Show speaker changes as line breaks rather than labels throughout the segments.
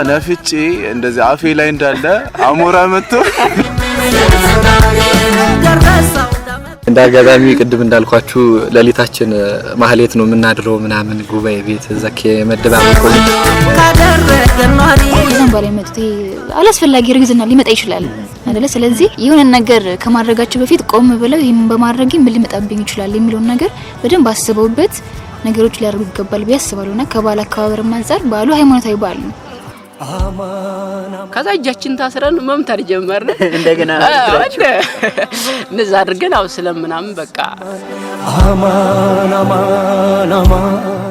ነፍጬ እንደዚህ አፌ ላይ እንዳለ አሞራ መጥቶ
እንደ አጋጣሚ ቅድም እንዳልኳችሁ ሌሊታችን ማህሌት ነው የምናድረው ምናምን ጉባኤ ቤት ዘኬ መደባበቅ።
ከዛም በላይ የመጡት ይሄ አላስፈላጊ እርግዝና ሊመጣ ይችላል አይደለ? ስለዚህ የሆነ ነገር ከማድረጋቸው በፊት ቆም ብለው ይህን በማድረግ ምን ሊመጣብኝ ይችላል የሚለውን ነገር በደንብ አስበውበት ነገሮች ሊያደርጉ ይገባል ብዬ አስባለሁ። እና ከበዓል አከባበርም አንጻር በዓሉ ሃይማኖታዊ በዓል ነው።
ከዛ እጃችን ታስረን መምተር ጀመርን።
እንደገና
እንደዛ አድርገን አው ስለምናምን በቃ።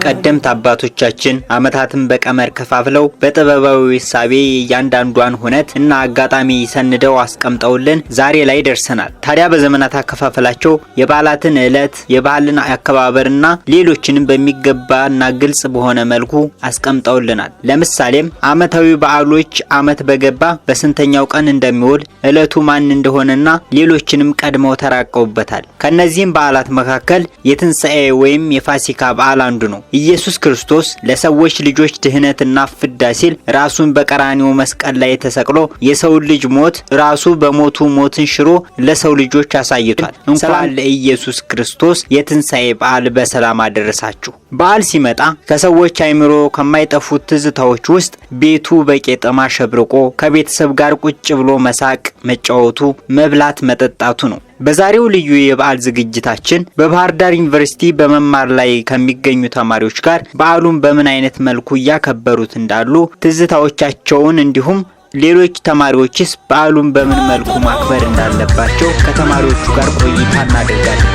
ቀደምት አባቶቻችን ዓመታትን በቀመር ከፋፍለው በጥበባዊ እሳቤ እያንዳንዷን ሁነት እና አጋጣሚ ሰንደው አስቀምጠውልን ዛሬ ላይ ደርሰናል። ታዲያ በዘመናት አከፋፈላቸው የበዓላትን ዕለት፣ የባህልን አከባበርና ሌሎችንም በሚገባና ግልጽ በሆነ መልኩ አስቀምጠውልናል። ለምሳሌም ዓመታዊ በዓሎች ዓመት በገባ በስንተኛው ቀን እንደሚውል፣ ዕለቱ ማን እንደሆነና ሌሎችንም ቀድመው ተራቀውበታል። ከነዚህም በዓላት መካከል የትንሣኤ ወይም የፋሲካ በዓል አንዱ ነው። ኢየሱስ ክርስቶስ ለሰዎች ልጆች ድህነትና ፍዳ ሲል ራሱን በቀራንዮ መስቀል ላይ ተሰቅሎ የሰውን ልጅ ሞት ራሱ በሞቱ ሞትን ሽሮ ለሰው ልጆች አሳይቷል። እንኳን ለኢየሱስ ክርስቶስ የትንሣኤ በዓል በሰላም አደረሳችሁ። በዓል ሲመጣ ከሰዎች አይምሮ ከማይጠፉት ትዝታዎች ውስጥ ቤቱ በቄጠማ ሸብርቆ ከቤተሰብ ጋር ቁጭ ብሎ መሳቅ፣ መጫወቱ፣ መብላት፣ መጠጣቱ ነው። በዛሬው ልዩ የበዓል ዝግጅታችን በባህር ዳር ዩኒቨርሲቲ በመማር ላይ ከሚገኙ ተማሪዎች ጋር በዓሉን በምን አይነት መልኩ እያከበሩት እንዳሉ ትዝታዎቻቸውን፣ እንዲሁም ሌሎች ተማሪዎችስ በዓሉን በምን መልኩ ማክበር እንዳለባቸው ከተማሪዎቹ ጋር ቆይታ እናደርጋለን።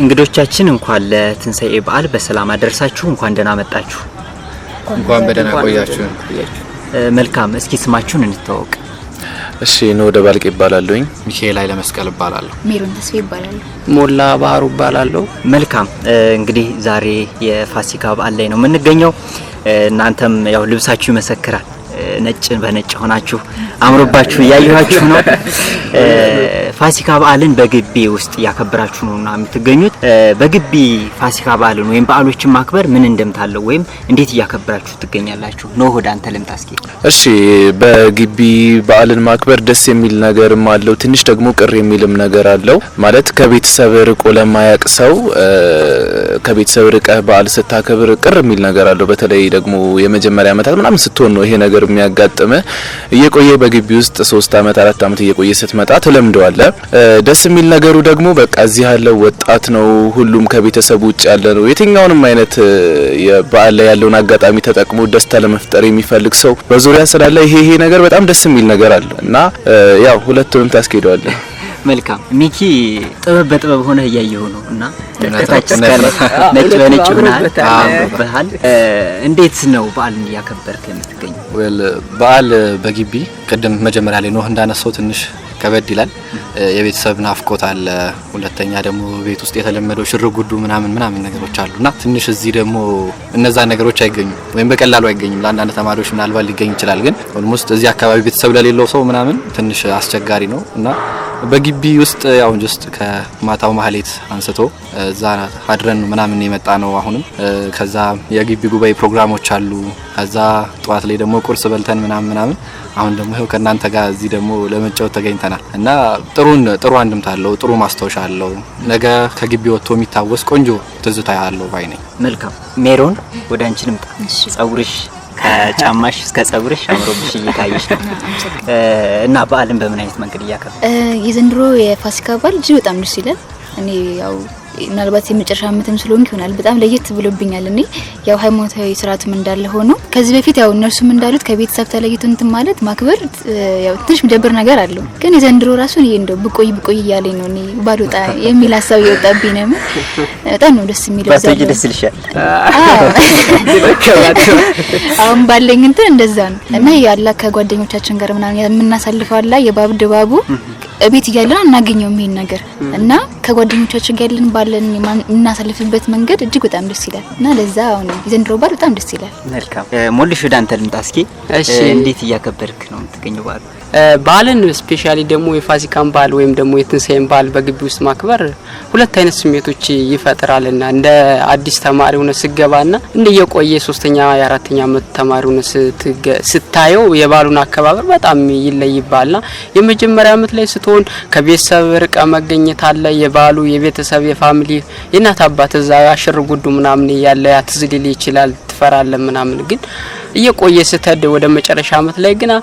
እንግዶቻችን እንኳን ለትንሣኤ በዓል በሰላም አደረሳችሁ። እንኳን ደህና መጣችሁ።
እንኳን በደህና ቆያችሁ።
መልካም። እስኪ ስማችሁን እንተዋወቅ።
እሺ፣ ነው ደባልቅ ይባላልኝ።
ሚካኤል ኃይለ መስቀል እባላለሁ።
ሜሮን ተስፋ ይባላሉ።
ሞላ ባህሩ እባላለሁ።
መልካም። እንግዲህ ዛሬ የፋሲካ በዓል ላይ ነው የምንገኘው። እናንተም ያው ልብሳችሁ ይመሰክራል። ነጭ በነጭ ሆናችሁ አምሮባችሁ እያየኋችሁ ነው። ፋሲካ በዓልን በግቢ ውስጥ እያከበራችሁ ነውና የምትገኙት። በግቢ ፋሲካ በዓልን ወይም በዓሎችን ማክበር ምን እንደምታለው ወይም እንዴት እያከበራችሁ ትገኛላችሁ? ነው ወደ አንተ ልምጣ እስኪ።
እሺ፣ በግቢ በዓልን ማክበር ደስ የሚል ነገርም አለው፣ ትንሽ ደግሞ ቅር የሚልም ነገር አለው። ማለት ከቤተሰብ ርቆ ለማያቅ ሰው ከቤተሰብ ርቀህ በዓል ስታከብር ቅር የሚል ነገር አለው። በተለይ ደግሞ የመጀመሪያ ዓመታት ምናምን ስትሆን ነው ይሄ ነገር የሚያጋጥመ። እየቆየ በግቢ ውስጥ 3 አመት፣ 4 አመት እየቆየ ስትመጣ ትለምደዋለህ። ደስ የሚል ነገሩ ደግሞ በቃ እዚህ ያለው ወጣት ነው፣ ሁሉም ከቤተሰብ ውጭ ያለ ነው። የትኛውንም አይነት የበዓል ላይ ያለውን አጋጣሚ ተጠቅሞ ደስታ ለመፍጠር የሚፈልግ ሰው በዙሪያ ስላለ ይሄ ነገር በጣም ደስ የሚል ነገር አለው እና ያው ሁለቱንም ታስኬደዋለህ።
መልካም። ሚኪ፣ ጥበብ በጥበብ ሆነህ እያየሁ ነው እና ከታች እስከ ነጭ በነጭ ሆነሃል፣ አምሮብሃል። እንዴት ነው በዓልን እያከበርክ የምትገኘው?
Well፣ በዓል በግቢ ቅድም መጀመሪያ ላይ ኖህ እንዳነሳው ትንሽ ከበድ ይላል። የቤተሰብ ናፍቆት አለ። ሁለተኛ ደግሞ ቤት ውስጥ የተለመደው ሽር ጉዱ ምናምን ምናምን ነገሮች አሉና ትንሽ እዚህ ደግሞ እነዛ ነገሮች አይገኙም ወይም በቀላሉ አይገኙም። ለአንዳንድ ተማሪዎች ምናልባት ሊገኝ ይችላል፣ ግን almost እዚህ አካባቢ ቤተሰብ ለሌለው ሰው ምናምን ትንሽ አስቸጋሪ ነው። እና በግቢ ውስጥ ያው just ከማታው ማህሌት አንስቶ እዛ አድረን ምናምን የመጣ ነው። አሁንም ከዛ የግቢ ጉባኤ ፕሮግራሞች አሉ። ከዛ ጠዋት ላይ ደግሞ ቁርስ በልተን ምናምን ምናምን አሁን ደግሞ ይኸው ከእናንተ ጋር እዚህ ደግሞ ለመጫወት ተገኝተናል እና ጥሩ አንድምታ አለው፣ ጥሩ ማስታወሻ አለው። ነገ ከግቢ ወጥቶ የሚታወስ ቆንጆ ትዝታ ያለው ባይ ነኝ።
መልካም። ሜሮን፣ ወደ አንቺ ልምጣ። ጸጉርሽ ከጫማሽ እስከ ጸጉርሽ አምሮብሽ እየታየሽ ነው እና በዓልን በምን አይነት መንገድ እያከበርሽ?
የዘንድሮ የፋሲካ በዓል እጅግ በጣም ደስ ይላል። እኔ ያው ምናልባት የመጨረሻ ዓመትም ስለሆንክ ይሆናል በጣም ለየት ብሎብኛል። እኔ ያው ሃይማኖታዊ ስርዓቱም እንዳለ ሆኖ ከዚህ በፊት ያው እነርሱም እንዳሉት ከቤተሰብ ተለይቶ እንትን ማለት ማክበር ያው ትንሽ የሚደብር ነገር አለው። ግን የዘንድሮ ራሱ እኔ እንደው ብቆይ ብቆይ እያለኝ ነው። እኔ ባልወጣ የሚል ሀሳብ እየወጣብኝ ነው። በጣም ነው ደስ የሚለው።
ባትወጪ ደስ ይልሻል?
አዎ፣ አሁን ባለኝ እንትን እንደዛ ነው እና ያላ ከጓደኞቻችን ጋር ምናምን የምናሳልፈው አላ የባብ ድባቡ እቤት እያለን አናገኘውም ይሄን ነገር እና ከጓደኞቻችን ጋር ያለን ባለን የምናሳልፍበት መንገድ እጅግ በጣም ደስ ይላል እና ለዛ አሁን የዘንድሮ በዓል በጣም ደስ ይላል።
መልካም ሞልሽ፣ ወደ አንተ ልምጣ እስኪ። እንዴት እያከበርክ ነው የምትገኘው በዓሉ?
በዓልን specially ደግሞ የፋሲካን በዓል ወይም ደግሞ የትንሳኤን በዓል በግቢ ውስጥ ማክበር ሁለት አይነት ስሜቶች ይፈጥራልና እንደ አዲስ ተማሪ ሆነ ስገባና እንደ የቆየ ሶስተኛ የአራተኛ አመት ተማሪ ሆነ ስታየው የበዓሉን አከባበር በጣም ይለይባልና የመጀመሪያ አመት ላይ ስትሆን ከቤተሰብ ርቀ መገኘት አለ። የበዓሉ የቤተሰብ የ family የእናት አባት እዛ አሽር ጉዱ ምናምን ያለ ትዝ ሊል ይችላል፣ ትፈራለህ ምናምን። ግን እየቆየ ስትሄድ ወደ መጨረሻ አመት ላይ ግና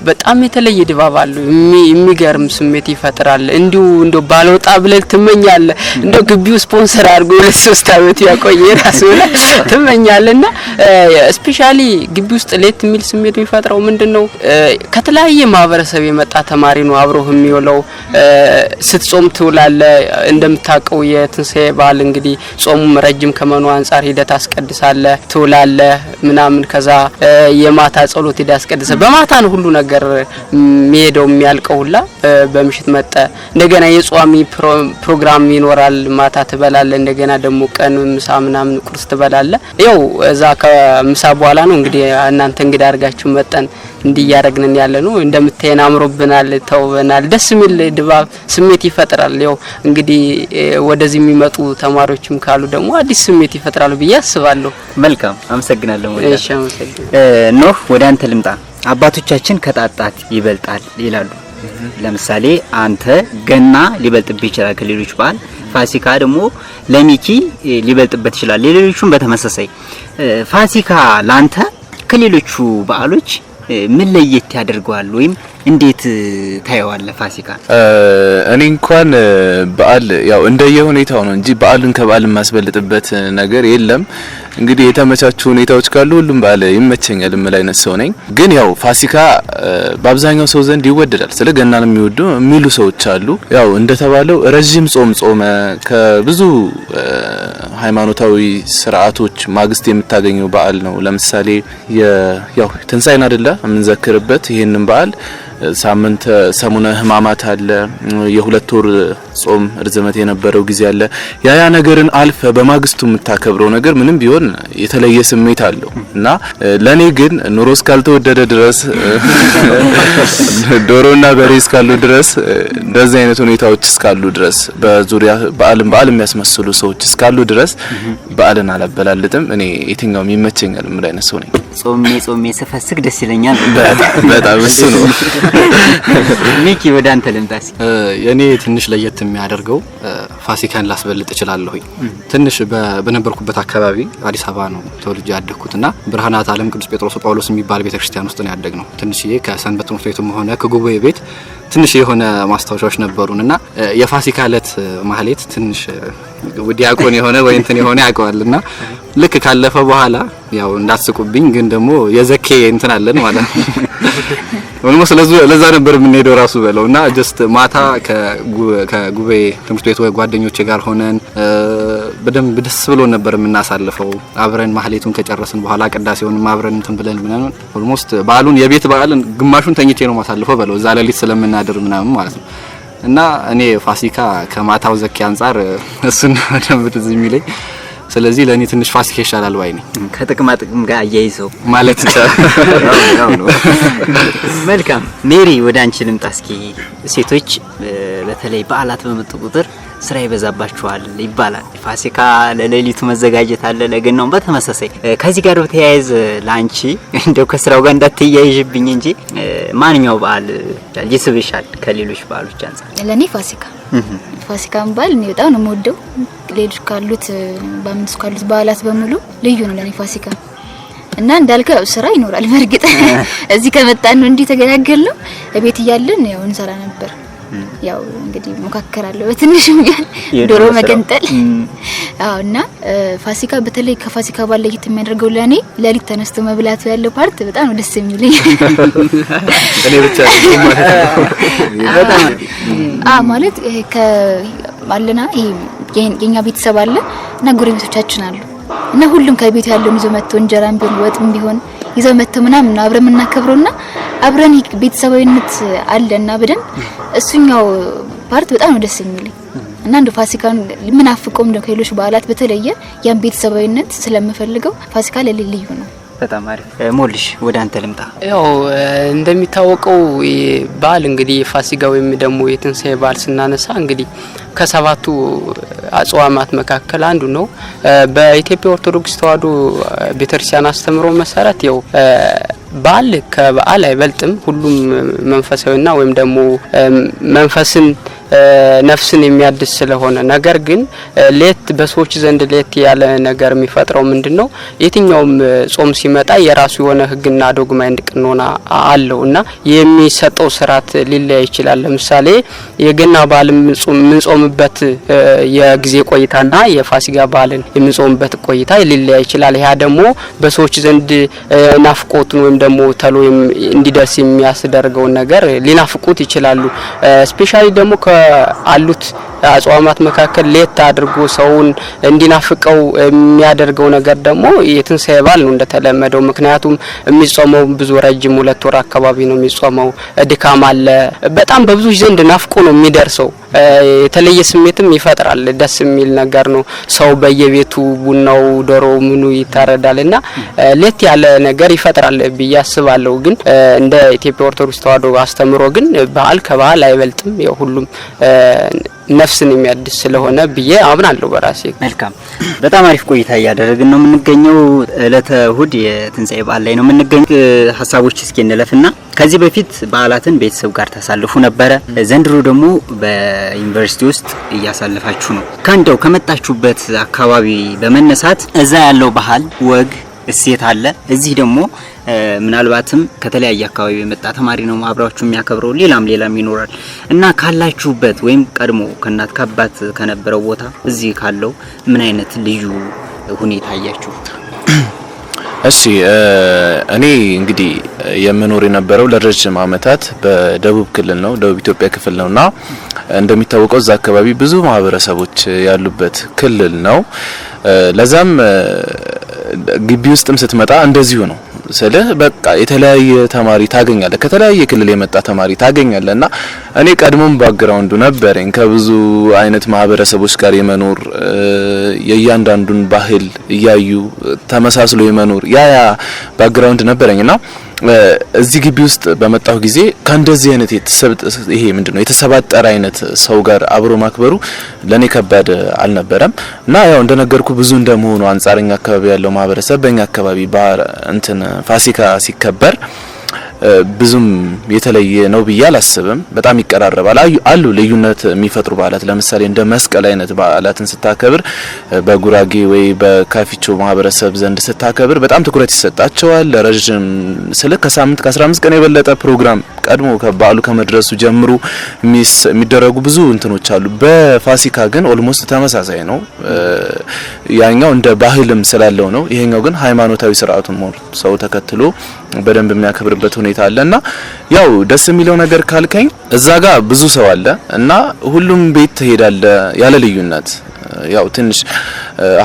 በጣም የተለየ ድባብ አለው። የሚገርም ስሜት ይፈጥራል። እንዲሁ እንደው ባልወጣ ብለህ ትመኛለህ። እንደው ግቢው ስፖንሰር አድርጎ 2-3 አመት ያቆየ ራሱ ብለህ ትመኛለህና specially ግቢ ውስጥ ለየት የሚል ስሜት የሚፈጥረው ምንድነው? ከተለያየ ማህበረሰብ የመጣ ተማሪ ነው አብሮህ የሚውለው። ስትጾም ትውላለህ። እንደምታውቀው የትንሳኤ በዓል እንግዲህ ጾሙም ረጅም ከመሆኑ አንጻር ሂደት አስቀድሳለህ ትውላለህ ምናምን። ከዛ የማታ ጸሎት ሂደህ አስቀድሰህ በማታ ነው ሁሉ ነገር የሚሄደው የሚያልቀው ሁላ በምሽት መጠ እንደገና የጿሚ ፕሮግራም ይኖራል። ማታ ትበላለህ። እንደገና ደግሞ ቀን ምሳ ምናምን ቁርስ ትበላለህ። ያው እዛ ከምሳ በኋላ ነው እንግዲህ እናንተ እንግዳ አድርጋችሁ መጠን እንዲያረግንን ያለ ነው። እንደምታየን አምሮብናል፣ ተውበናል። ደስ የሚል ድባብ ስሜት ይፈጥራል። ያው እንግዲህ ወደዚህ የሚመጡ ተማሪዎችም ካሉ ደግሞ አዲስ ስሜት ይፈጥራሉ ብዬ አስባለሁ።
መልካም፣ አመሰግናለሁ።
እሺ፣ አመሰግናለሁ።
ኖህ፣ ወደ አንተ ልምጣ። አባቶቻችን ከጣጣት ይበልጣል ይላሉ። ለምሳሌ አንተ ገና ሊበልጥብህ ይችላል ከሌሎች በዓል፣ ፋሲካ ደግሞ ለሚኪ ሊበልጥበት ይችላል፣ ለሌሎቹም በተመሳሳይ። ፋሲካ ላንተ ከሌሎቹ በዓሎች ምን ለየት ያደርገዋል ወይም እንዴት ታየዋለህ ፋሲካ?
እኔ እንኳን በዓል ያው እንደየሁኔታው ነው እንጂ በዓልን ከበዓል የማስበልጥበት ነገር የለም። እንግዲህ የተመቻቹ ሁኔታዎች ካሉ ሁሉም በዓል ይመቸኛል የምል አይነት ሰው ነኝ። ግን ያው ፋሲካ በአብዛኛው ሰው ዘንድ ይወደዳል። ስለ ገናን የሚወዱ የሚሉ ሰዎች አሉ። ያው እንደተባለው ረጅም ጾም ጾመ ከብዙ ሃይማኖታዊ ስርዓቶች ማግስት የምታገኘው በዓል ነው። ለምሳሌ ያው ትንሳኤን አይደለ የምንዘክርበት ይሄንን በዓል ሳምንት ሰሙነ ሕማማት አለ። የሁለት ወር ጾም ርዝመት የነበረው ጊዜ አለ። ያ ነገርን አልፈ በማግስቱ የምታከብረው ነገር ምንም ቢሆን የተለየ ስሜት አለው እና ለኔ ግን ኑሮ እስካልተወደደ ድረስ ዶሮና በሬ እስካሉ ድረስ እንደዚህ አይነት ሁኔታዎች እስካሉ ድረስ በዙሪያ በዓልን በዓል የሚያስመስሉ ሰዎች እስካሉ ድረስ በዓልን አላበላልጥም። እኔ የትኛውም ይመቸኛል የምል አይነት ሰው ነኝ።
ጾሜ ስፈስክ ደስ ይለኛል።
በጣም እሱ ነው።
ሚኪ፣ ወደ አንተ ልምጣ እስኪ።
የኔ ትንሽ ለየት የሚያደርገው ፋሲካን ላስበልጥ እችላለሁኝ። ትንሽ በነበርኩበት አካባቢ አዲስ አበባ ነው ተወልጄ ያደግኩትና ብርሃናት ዓለም ቅዱስ ጴጥሮስ ጳውሎስ የሚባል ቤተክርስቲያን ውስጥ ነው ያደግነው። ትንሽዬ ከሰንበት ትምህርት ቤቱም ሆነ ከጉባኤ ቤት ትንሽ የሆነ ማስታወሻዎች ነበሩንና የፋሲካ ዕለት ማህሌት ትንሽ ዲያቆን የሆነ ወይ እንትን የሆነ ያውቀዋልና ልክ ካለፈ በኋላ ያው እንዳትስቁብኝ ግን ደግሞ የዘኬ እንትን አለን ማለት ነው። almost ለዛ ነበር የምንሄደው ራሱ በለውና just ማታ ከጉባኤ ትምህርት ቤት ወይ ጓደኞቼ ጋር ሆነን በደንብ ደስ ብሎ ነበር የምናሳልፈው። አብረን ማህሌቱን ከጨረስን በኋላ ቅዳሴውንም አብረን እንትን ብለን ምናምን almost በዓሉን የቤት በዓልን ግማሹን ተኝቼ ነው ማሳልፈው በለው እዛ ሌሊት ስለምናድር ምናምን ማለት ነው። እና እኔ ፋሲካ ከማታው ዘኪ አንጻር እሱን በደንብ ትዝ የሚለኝ፣ ስለዚህ ለእኔ ትንሽ ፋሲካ ይሻላል ባይ ነኝ።
ከጥቅማ ጥቅም ጋር አያይዘው
ማለት ይቻላል።
መልካም ሜሪ፣ ወደ አንቺ ልምጣ እስኪ። ሴቶች በተለይ በዓላት በመጡ ቁጥር ስራ ይበዛባቸዋል ይባላል። ፋሲካ ለሌሊቱ መዘጋጀት አለ፣ ለገናውም በተመሳሳይ። ከዚህ ጋር በተያያዘ ለአንቺ እንደው ከስራው ጋር እንዳትያይዥብኝ እንጂ ማንኛው በዓል ይስብሻል ከሌሎች በዓሎች አንጻር?
ለኔ ፋሲካን በዓል እኔ በጣም ነው የምወደው። ሌሎች ካሉት በአምስቱ ካሉት በዓላት በሙሉ ልዩ ነው ለኔ ፋሲካ። እና እንዳልከው ስራ ይኖራል። በእርግጥ እዚህ ከመጣን ነው እንዲህ ተገላገልነው። ቤት እያለን ያው እንሰራ ነበር። ያው እንግዲህ ሞካከራለሁ በትንሽም ቢሆን ዶሮ መገንጠል። አዎ፣ እና ፋሲካ በተለይ ከፋሲካ በዓል ለየት የሚያደርገው ለኔ ሌሊት ተነስቶ መብላቱ ያለው part በጣም ነው ደስ የሚለኝ።
እኔ ብቻ ማለት ነው።
በጣም ማለት አለና ይሄ የኛ ቤተሰብ አለ እና ጎረቤቶቻችን አሉ እና ሁሉም ከቤቱ ያለውን ይዞ መጥቶ እንጀራም ቢሆን ወጥም ቢሆን ይዘው መጥቶ ምናምን ነው አብረን የምናከብረውና አብረን ቤተሰባዊነት አለና በደንብ እሱኛው part በጣም ነው ደስ የሚለኝ። እና እንደ ፋሲካን ምናፍቀውም ደግሞ ከሌሎች በዓላት በተለየ ያን ቤተሰባዊነት ስለምፈልገው ፋሲካ ለኔ ልዩ ነው።
በጣም አሪፍ። ሞልሽ፣ ወደ አንተ ልምጣ።
ያው እንደሚታወቀው በዓል እንግዲህ የፋሲካ ወይም ደግሞ የትንሳኤ በዓል ስናነሳ እንግዲህ ከሰባቱ አጽዋማት መካከል አንዱ ነው። በኢትዮጵያ ኦርቶዶክስ ተዋሕዶ ቤተክርስቲያን አስተምሮ መሰረት ያው በዓል ከበዓል አይበልጥም። ሁሉም መንፈሳዊና ወይም ደግሞ መንፈስን ነፍስን የሚያድስ ስለሆነ፣ ነገር ግን ሌት በሰዎች ዘንድ ሌት ያለ ነገር የሚፈጥረው ምንድነው? የትኛውም ጾም ሲመጣ የራሱ የሆነ ሕግና ዶግማ ቅኖና አለው እና የሚሰጠው ስርዓት ሊለያይ ይችላል። ለምሳሌ የገና በዓል የምንጾምበት የጊዜ ቆይታና የፋሲካ በዓልን የምንጾምበት ቆይታ ሊለያይ ይችላል። ያ ደግሞ በሰዎች ዘንድ ናፍቆቱን ወይም ደግሞ ተሎ እንዲደርስ የሚያስደርገውን ነገር ሊናፍቁት ይችላሉ። Specially ደግሞ ካሉት አጽዋማት መካከል ለየት አድርጎ ሰውን እንዲናፍቀው የሚያደርገው ነገር ደግሞ የትንሳኤ በዓል ነው እንደተለመደው። ምክንያቱም የሚጾመው ብዙ ረጅም 2 ወር አካባቢ ነው የሚጾመው። ድካም አለ። በጣም በብዙዎች ዘንድ ናፍቆ ነው የሚደርሰው። የተለየ ስሜትም ይፈጥራል። ደስ የሚል ነገር ነው። ሰው በየቤቱ ቡናው፣ ዶሮ፣ ምኑ ይታረዳል እና ለየት ያለ ነገር ይፈጥራል ብዬ አስባለሁ። ግን እንደ ኢትዮጵያ ኦርቶዶክስ ተዋሕዶ አስተምሮ ግን በዓል ከበዓል አይበልጥም። ያው ሁሉም ነፍስን የሚያድስ ስለሆነ ብዬ አምናለሁ በራሴ።
መልካም፣ በጣም አሪፍ ቆይታ እያደረግን ነው የምንገኘው። እለተ እሁድ የትንሳኤ በዓል ላይ ነው የምንገኘው። ሀሳቦች እስኪ እንለፍና ከዚህ በፊት በዓላትን ቤተሰብ ጋር ታሳልፉ ነበረ። ዘንድሮ ደግሞ በዩኒቨርሲቲ ውስጥ እያሳለፋችሁ ነው። ከእንደው ከመጣችሁበት አካባቢ በመነሳት እዛ ያለው ባህል፣ ወግ፣ እሴት አለ። እዚህ ደግሞ ምናልባትም ከተለያየ አካባቢ የመጣ ተማሪ ነው አብራችሁ የሚያከብረው፣ ሌላም ሌላም ይኖራል እና ካላችሁበት ወይም ቀድሞ ከእናት ከአባት ከነበረው ቦታ እዚህ ካለው ምን አይነት ልዩ ሁኔታ አያችሁ?
እሺ፣ እኔ እንግዲህ የምኖር የነበረው ለረጅም ዓመታት በደቡብ ክልል ነው፣ ደቡብ ኢትዮጵያ ክፍል ነውና እንደሚታወቀው እዛ አካባቢ ብዙ ማህበረሰቦች ያሉበት ክልል ነው። ለዛም ግቢ ውስጥም ስትመጣ እንደዚሁ ነው ስልህ በቃ የተለያየ ተማሪ ታገኛለህ፣ ከተለያየ ክልል የመጣ ተማሪ ታገኛለህ። እና እኔ ቀድሞም background ኡ ነበረኝ ከብዙ አይነት ማህበረሰቦች ጋር የመኖር፣ የእያንዳንዱን ባህል እያዩ ተመሳስሎ የመኖር ያ background ነበረኝ። እና እዚህ ግቢ ውስጥ በመጣሁ ጊዜ ከእንደዚህ አይነት ይሄ ምንድነው የተሰባጠረ አይነት ሰው ጋር አብሮ ማክበሩ ለኔ ከባድ አልነበረም። እና ያው እንደነገርኩ ብዙ እንደመሆኑ አንጻር እኛ አካባቢ ያለው ማህበረሰብ በእኛ አካባቢ ባህር እንትን ፋሲካ ሲከበር ብዙም የተለየ ነው ብዬ አላስብም። በጣም ይቀራረባል። አሉ ልዩነት የሚፈጥሩ በዓላት፣ ለምሳሌ እንደ መስቀል አይነት በዓላትን ስታከብር በጉራጌ ወይ በካፊቾ ማህበረሰብ ዘንድ ስታከብር በጣም ትኩረት ይሰጣቸዋል። ለረጅም ስለ ከሳምንት ከ15 ቀን የበለጠ ፕሮግራም ቀድሞ ከበዓሉ ከመድረሱ ጀምሮ የሚደረጉ ብዙ እንትኖች አሉ። በፋሲካ ግን almost ተመሳሳይ ነው። ያኛው እንደ ባህልም ስላለው ነው። ይሄኛው ግን ሃይማኖታዊ ስርዓቱን more ሰው ተከትሎ በደንብ የሚያከብርበት ሁኔታ አለ። እና ያው ደስ የሚለው ነገር ካልከኝ እዛ ጋር ብዙ ሰው አለ እና ሁሉም ቤት ትሄዳለህ ያለ ልዩነት። ያው ትንሽ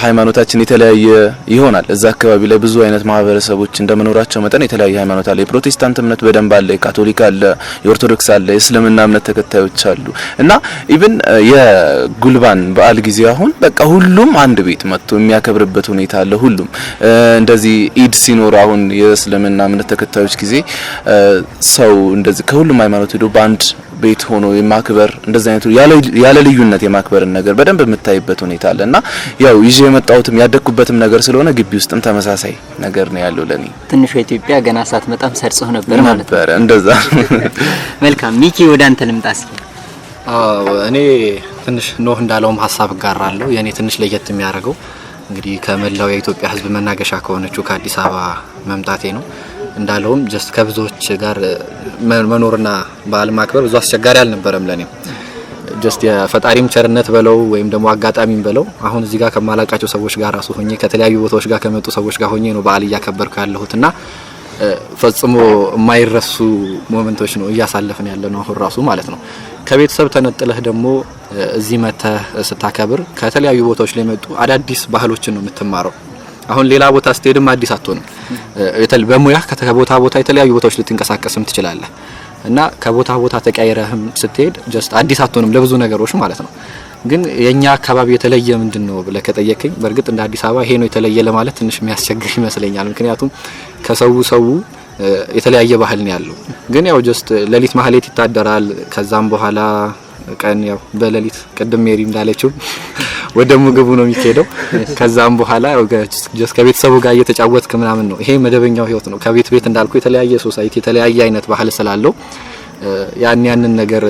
ሃይማኖታችን የተለያየ ይሆናል። እዛ አካባቢ ላይ ብዙ አይነት ማህበረሰቦች እንደመኖራቸው መጠን የተለያየ ሃይማኖት አለ። የፕሮቴስታንት እምነት በደንብ አለ፣ የካቶሊክ አለ፣ የኦርቶዶክስ አለ፣ የእስልምና እምነት ተከታዮች አሉ። እና even የጉልባን በዓል ጊዜ አሁን በቃ ሁሉም አንድ ቤት መጥቶ የሚያከብርበት ሁኔታ አለ። ሁሉም እንደዚህ ኢድ ሲኖር አሁን የእስልምና እምነት ተከታዮች ጊዜ ሰው እንደዚህ ከሁሉም ሃይማኖት ሄዶ በአንድ ቤት ሆኖ የማክበር እንደዚህ አይነቱ ያለ ልዩነት የማክበርን ነገር በደንብ የምታይበት ሁኔታ አለ። እና ያው ይዤ የመጣሁትም ያደግኩበትም ነገር ስለሆነ ግቢ ውስጥም ተመሳሳይ ነገር ነው ያለው ለኔ።
ትንሿ ኢትዮጵያ ገና ሳትመጣም ሰርጾ ነበር ማለት ነው።
ነበረ እንደዛ።
መልካም ሚኪ፣ ወደ አንተ ልምጣ እስኪ።
አዎ፣ እኔ ትንሽ ኖህ እንዳለውም ሀሳብ እጋራለሁ። የእኔ ትንሽ ለየት የሚያደርገው እንግዲህ ከመላው የኢትዮጵያ ሕዝብ መናገሻ ከሆነችው ከአዲስ አበባ መምጣቴ ነው። እንዳለውም just ከብዙዎች ጋር መኖርና በዓል ማክበር ብዙ አስቸጋሪ አልነበረም ለኔ። Just የፈጣሪም ቸርነት በለው ወይም ደግሞ አጋጣሚም በለው አሁን እዚህ ጋር ከማላቃቸው ሰዎች ጋር ራሱ ሆኜ፣ ከተለያዩ ቦታዎች ጋር ከመጡ ሰዎች ጋር ሆኜ ነው በዓል እያከበርኩ ያለሁት እና ፈጽሞ የማይረሱ moment ኦች ነው እያሳለፍን ያለ ነው አሁን ራሱ ማለት ነው። ከቤተሰብ ተነጥለህ ደግሞ እዚህ መተህ ስታከብር ከተለያዩ ቦታዎች ላይ የመጡ አዳዲስ ባህሎችን ነው የምትማረው። አሁን ሌላ ቦታ ስትሄድም አዲስ አትሆንም። በሙያ ከቦታ ቦታ የተለያዩ ቦታዎች ልትንቀሳቀስም ትችላለህ እና ከቦታ ቦታ ተቀያይረህም ስትሄድ just አዲስ አትሆንም ለብዙ ነገሮች ማለት ነው። ግን የኛ አካባቢ የተለየ ምንድነው ብለህ ከጠየቀኝ በእርግጥ እንደ አዲስ አበባ ይሄ ነው የተለየ ለማለት ትንሽ የሚያስቸግር ይመስለኛል። ምክንያቱም ከሰው ሰው የተለያየ ባህል ነው ያለው። ግን ያው just ሌሊት ማህሌት ይታደራል። ከዛም በኋላ ቀን ያው በሌሊት ቅድም ሜሪ እንዳለችው ወደ ምግቡ ነው የሚካሄደው። ከዛም በኋላ ያው just ከቤተሰቡ ጋር እየተጫወትክ ምናምን ነው። ይሄ መደበኛው ህይወት ነው። ከቤት ቤት እንዳልኩ የተለያየ society የተለያየ አይነት ባህል ስላለው ያንን ነገር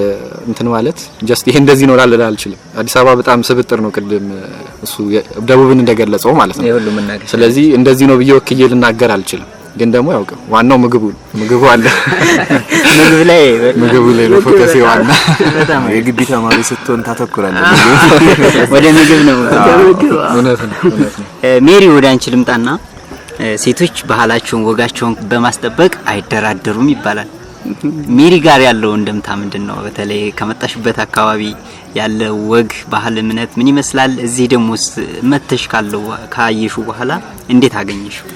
እንትን ማለት just ይሄ እንደዚህ ነው ልል አልችልም። አዲስ አበባ በጣም ስብጥር ነው፣ ቅድም እሱ ደቡብን እንደገለጸው ማለት ነው። ስለዚህ እንደዚህ ነው ብዬ ወክዬ ልናገር አልችልም። ግን ደግሞ ያው ዋናው ምግቡ አለ። ምግቡ ላይ ነው focus ዋና።
የግቢ ተማሪ ስትሆን ታተኩራለህ
ወደ ምግብ ነው።
እውነት ነው፣ እውነት ነው።
ሜሪ ወደ አንቺ ልምጣና ሴቶች ባህላቸውን ወጋቸውን በማስጠበቅ አይደራደሩም ይባላል። ሜሪ ጋር ያለው እንደምታ ምንድነው? በተለይ ከመጣሽበት አካባቢ ያለ ወግ ባህል፣ እምነት ምን ይመስላል? እዚህ ደግሞ መተሽ ካለው ካየሹ በኋላ እንዴት አገኘሽው?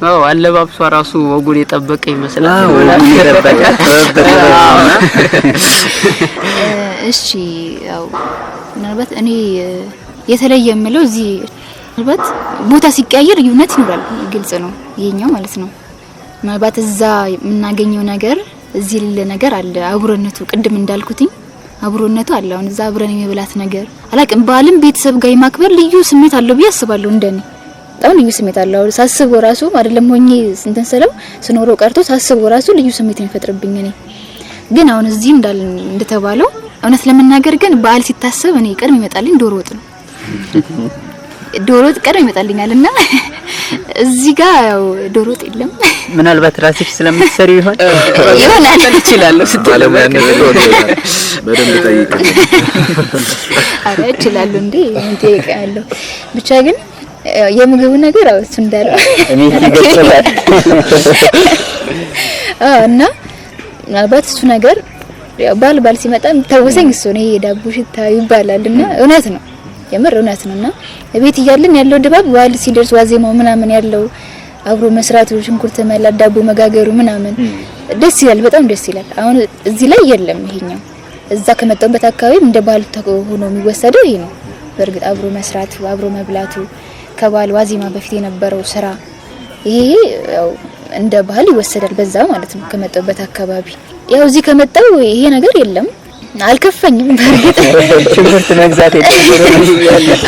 አዎ አለባብሷ ራሱ ወጉን የጠበቀ ይመስላል።
ወጉን የጠበቀ
እሺ ያው ምናልባት እኔ የተለየ የምለው እዚህ ምናልባት ቦታ ሲቀያየር ልዩነት ይኖራል፣ ግልጽ ነው ይሄኛው ማለት ነው። ምናልባት እዛ የምናገኘው ነገር እዚህ የሌለ ነገር አለ። አብሮነቱ ቅድም እንዳልኩትኝ አብሮነቱ አለ። አሁን እዛ አብረን የመብላት ነገር አላውቅም። በዓልም ቤተሰብ ጋር የማክበር ልዩ ስሜት አለው ብዬ አስባለሁ። እንደኔ በጣም ልዩ ስሜት አለው። ሳስበው ራሱ አይደለም ሆኜ እንትን ስለው ስኖረው ቀርቶ ሳስበው ራሱ ልዩ ስሜት የሚፈጥርብኝ እኔ። ግን አሁን እዚህ እንደተባለው እውነት ለመናገር ግን በዓል ሲታሰብ እኔ ቀድሞ ይመጣልኝ ዶሮ ወጥ ነው። ዶሮ ወጥ ቀድሞ ይመጣልኛል እና እዚህ ጋር ያው ዶሮ ወጥ የለም።
ምናልባት ራስሽ ስለምትሰሪው ይሆን
ይሆናል
እችላለሁ ስትል
በደንብ ጠይቅ።
አረ እችላለሁ እንዴ ምን ጠይቃለሁ። ብቻ ግን የምግቡ ነገር አው እሱ እንዳለው
እኔ ይገርማል።
አዎ እና ምናልባት እሱ ነገር ያው ባል ሲመጣ የሚታወሰኝ እሱ ነው። ይሄ የዳቦ ሽታ ይባላል እና እውነት ነው፣ የምር እውነት ነውና ቤት እያለን ያለው ድባብ በዓል ሲደርስ ዋዜማው ምናምን ያለው አብሮ መስራቱ፣ ሽንኩርት መላጥ፣ ዳቦ መጋገሩ ምናምን ደስ ይላል፣ በጣም ደስ ይላል። አሁን እዚህ ላይ የለም ይሄኛው። እዛ ከመጣሁበት አካባቢ እንደ ባህል ሆኖ የሚወሰደው ይሄ ነው። በእርግጥ አብሮ መስራቱ፣ አብሮ መብላቱ፣ ከበዓል ዋዜማ በፊት የነበረው ስራ ይሄ ያው እንደ ባህል ይወሰዳል በዛ ማለት ነው። ከመጣሁበት አካባቢ ያው እዚህ ከመጣው ይሄ ነገር የለም። አልከፈኝም። በእርግጥ
ሽንኩርት መግዛት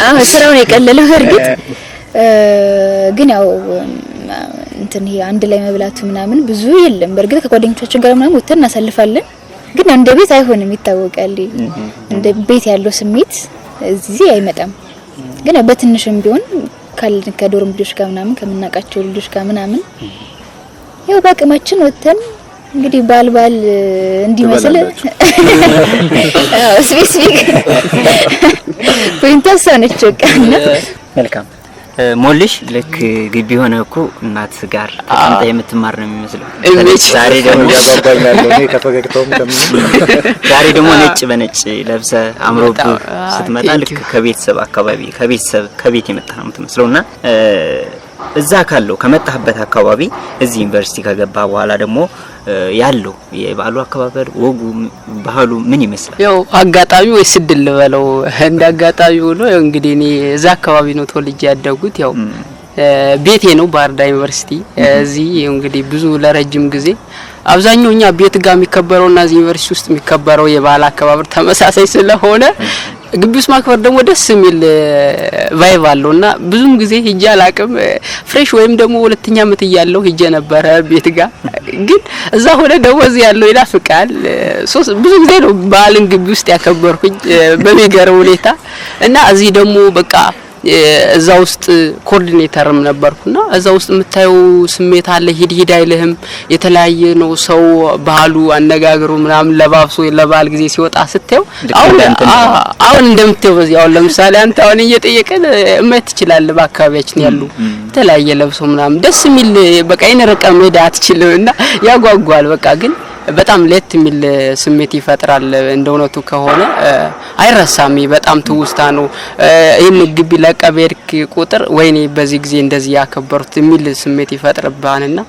አዎ ስራውን የቀለለው በእርግጥ ግን ያው እንትን ይሄ አንድ ላይ መብላቱ ምናምን ብዙ የለም። በእርግጥ ከጓደኞቻችን ጋር ምናምን ወጥተን እናሳልፋለን፣ ግን እንደ ቤት አይሆንም፣ ይታወቃል። እንደ ቤት ያለው ስሜት እዚህ አይመጣም። ግን በትንሽም ቢሆን ከዶርም ልጆች ጋር ምናምን ከምናውቃቸው ልጆች ጋር ምናምን ያው በአቅማችን ወጥተን እንግዲህ ባል እንዲመስል አዎ specific point ኣ እሷ ነች። በቃ
መልካም ሞልሽ ልክ ግቢ ሆነ እኮ እናት ጋር ተቀምጣ የምትማር ነው የሚመስለው። ዛሬ ደግሞ ዛሬ ደግሞ ነጭ በነጭ ለብሰ አምሮብህ ስትመጣ ልክ ከቤተሰብ አካባቢ ከቤተሰብ ከቤት የመጣ ነው የምትመስለውና እዛ ካለው ከመጣህበት አካባቢ እዚህ ዩኒቨርሲቲ ከገባ በኋላ ደግሞ ያለው የበዓሉ አከባበር ወጉ ባህሉ ምን ይመስላል?
ያው አጋጣሚ ወይ ስድል ልበለው እንደ አጋጣሚ ሆኖ እንግዲህ እኔ እዛ አካባቢ ነው ተወልጄ ያደጉት። ያው ቤቴ ነው ባህር ዳር ዩኒቨርሲቲ። እዚህ እንግዲህ ብዙ ለረጅም ጊዜ አብዛኛው እኛ ቤት ጋር የሚከበረውና እዚህ ዩኒቨርሲቲ ውስጥ የሚከበረው የበዓል አከባበር ተመሳሳይ ስለሆነ ግቢ ውስጥ ማክበር ደግሞ ደስ የሚል vibe አለውና ብዙም ጊዜ ሂጄ አላቅም። fresh ወይም ደግሞ ሁለተኛ አመት እያለሁ ሂጄ ነበረ ቤት ጋር፣ ግን እዛ ሆነ ደግሞ እዚህ ያለው ይናፍቃል። ብዙ ጊዜ ነው በዓልን ግቢ ውስጥ ያከበርኩኝ በሚገርም ሁኔታ እና እዚህ ደግሞ በቃ እዛ ውስጥ coordinator ም ነበርኩና እዛ ውስጥ የምታየው ስሜት አለ። ሂድ ሂድ አይልህም። የተለያየ ነው ሰው ባህሉ፣ አነጋገሩ ምናምን ለባብሶ ለበዓል ጊዜ ሲወጣ ስታየው አሁን እንደምታየው በዚህ አሁን ለምሳሌ አንተ አሁን እየጠየቀን እማየት ትችላለህ። በአካባቢያችን ያሉ የተለያየ ለብሶ ምናምን ደስ የሚል በቃ ይሄን ርቀህ መሄድ አትችልም እና ያጓጓል። በቃ ግን በጣም ለየት የሚል ስሜት ይፈጥራል። እንደ እውነቱ ከሆነ አይረሳም። በጣም ትውስታ ነው። ይህን ግቢ ለቀህ በሄድክ ቁጥር ወይኔ በዚህ ጊዜ እንደዚህ ያከበሩት የሚል ስሜት ይፈጥርብሃልና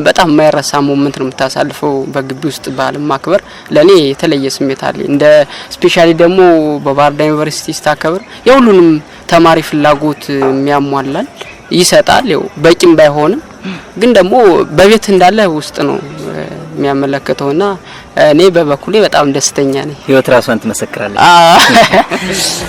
በጣም የማይረሳ moment ነው የምታሳልፈው። በግቢ ውስጥ በዓልን ማክበር ለኔ የተለየ ስሜት አለ። እንደ specially ደግሞ በባህር ዳር ዩኒቨርሲቲ ስታከብር የሁሉንም ተማሪ ፍላጎት የሚያሟላል ይሰጣል። ያው በቂም ባይሆንም ግን ደግሞ በቤት እንዳለ ውስጥ ነው የሚያመለክተውና እኔ በበኩሌ በጣም ደስተኛ ነኝ።
ህይወት ራሷን ትመሰክራለች።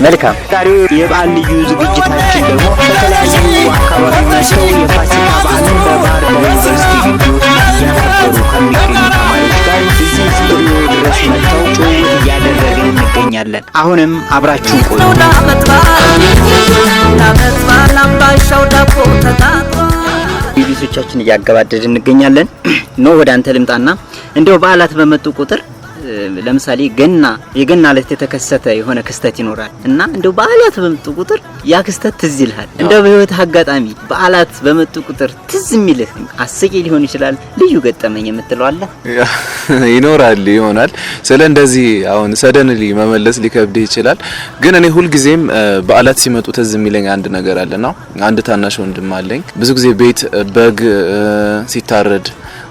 መልካም። ዛሬው የበዓል ልዩ ዝግጅታችን ደግሞ ከተለያዩ አካባቢ መጥተው የፋሲካ በዓልን በባህር ዳር ዩኒቨርሲቲ ግቢ ውስጥ እያከበሩ ከሚገኙ ተማሪዎች ጋር እዚህ ስቱዲዮ ድረስ መጥተው ጭውውት እያደረግን እንገኛለን። አሁንም አብራችሁን ቆዩ። ውይይቶቻችን እያገባደድ እንገኛለን። ኖ ወደ አንተ ልምጣና እንደው በዓላት በመጡ ቁጥር ለምሳሌ ገና የገና ዕለት የተከሰተ የሆነ ክስተት ይኖራል እና እንደው በዓላት በመጡ ቁጥር ያ ክስተት ትዝ ይልሃል። እንደው በህይወት አጋጣሚ በዓላት በመጡ ቁጥር ትዝ የሚልህ አስቂ ሊሆን ይችላል፣ ልዩ ገጠመኝ የምትለው አለ?
ይኖራል ይሆናል። ስለ እንደዚህ አሁን suddenly መመለስ ሊከብድህ ይችላል። ግን እኔ ሁልጊዜም በዓላት ሲመጡ ትዝ የሚለኝ አንድ ነገር አለና አንድ ታናሽ ወንድም አለኝ። ብዙ ጊዜ ቤት በግ ሲታረድ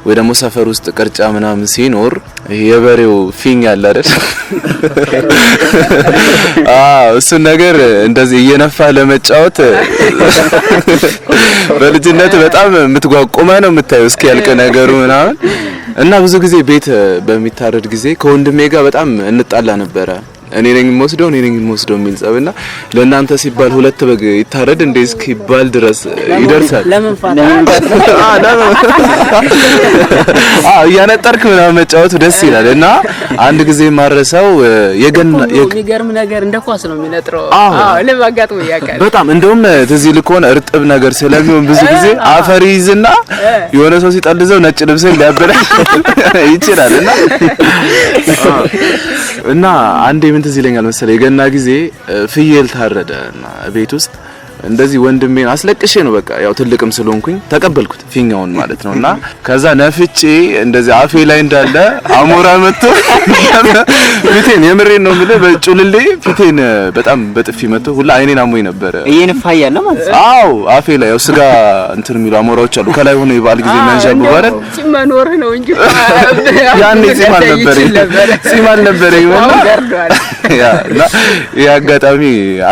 ወይ ደግሞ ሰፈር ውስጥ ቅርጫ ምናምን ሲኖር ይሄ የበሬው ፊኛ አለ አይደል? አዎ፣ እሱን ነገር እንደዚህ እየነፋ ለመጫወት በልጅነት በጣም የምትጓቁመ ነው የምታየው እስኪያልቅ ነገሩ ምናምን እና ብዙ ጊዜ ቤት በሚታረድ ጊዜ ከወንድሜ ጋር በጣም እንጣላ ነበረ። እኔ ነኝ የምወስደው እኔ ነኝ የምወስደው የሚል ጸብና ለእናንተ ሲባል ሁለት በግ ይታረድ እንደ እስኪባል ድረስ ይደርሳል። አዎ፣ እያነጠርክ ምናምን መጫወቱ ደስ ይላል። እና አንድ ጊዜ ማረሰው የገና
የሚገርም ነገር እንደ ኳስ ነው የሚነጥረው። አዎ፣ ለማጋጥሞ ያውቃል
በጣም። እንደውም ትዝ ይልህ ከሆነ እርጥብ ነገር ስለሚሆን ብዙ ጊዜ አፈር ይይዝና የሆነ ሰው ሲጠልዘው ነጭ ልብስን ሊያበላሽ ይችላል። እና አንዴ ምን ትዝ ይለኛል መሰለኝ፣ የገና ጊዜ ፍየል ታረደ እና ቤት ውስጥ እንደዚህ ወንድሜን አስለቅሼ ነው፣ በቃ ያው ትልቅም ስለሆንኩኝ ተቀበልኩት ፊኛውን ማለት ነው። እና ከዛ ነፍቼ እንደዚህ አፌ ላይ እንዳለ አሞራ መጥቶ ፊቴን፣ የምሬን ነው የምልህ፣ በጩልሌ ፊቴን በጣም በጥፊ መጥቶ ሁላ አይኔን አሞኝ ነበረ።
እየነፋ እያለ ማለት ነው።
አዎ፣ አፌ ላይ ያው ስጋ እንትን የሚሉ አሞራዎች አሉ ከላይ ሆኖ የበዓል ጊዜ የሚያንዣብቡ አይደል?
ጺም መኖርህ ነው እንጂ
ያኔ ጺም አልነበረኝ፣ ጺም አልነበረኝም። እና ያ እና ይሄ አጋጣሚ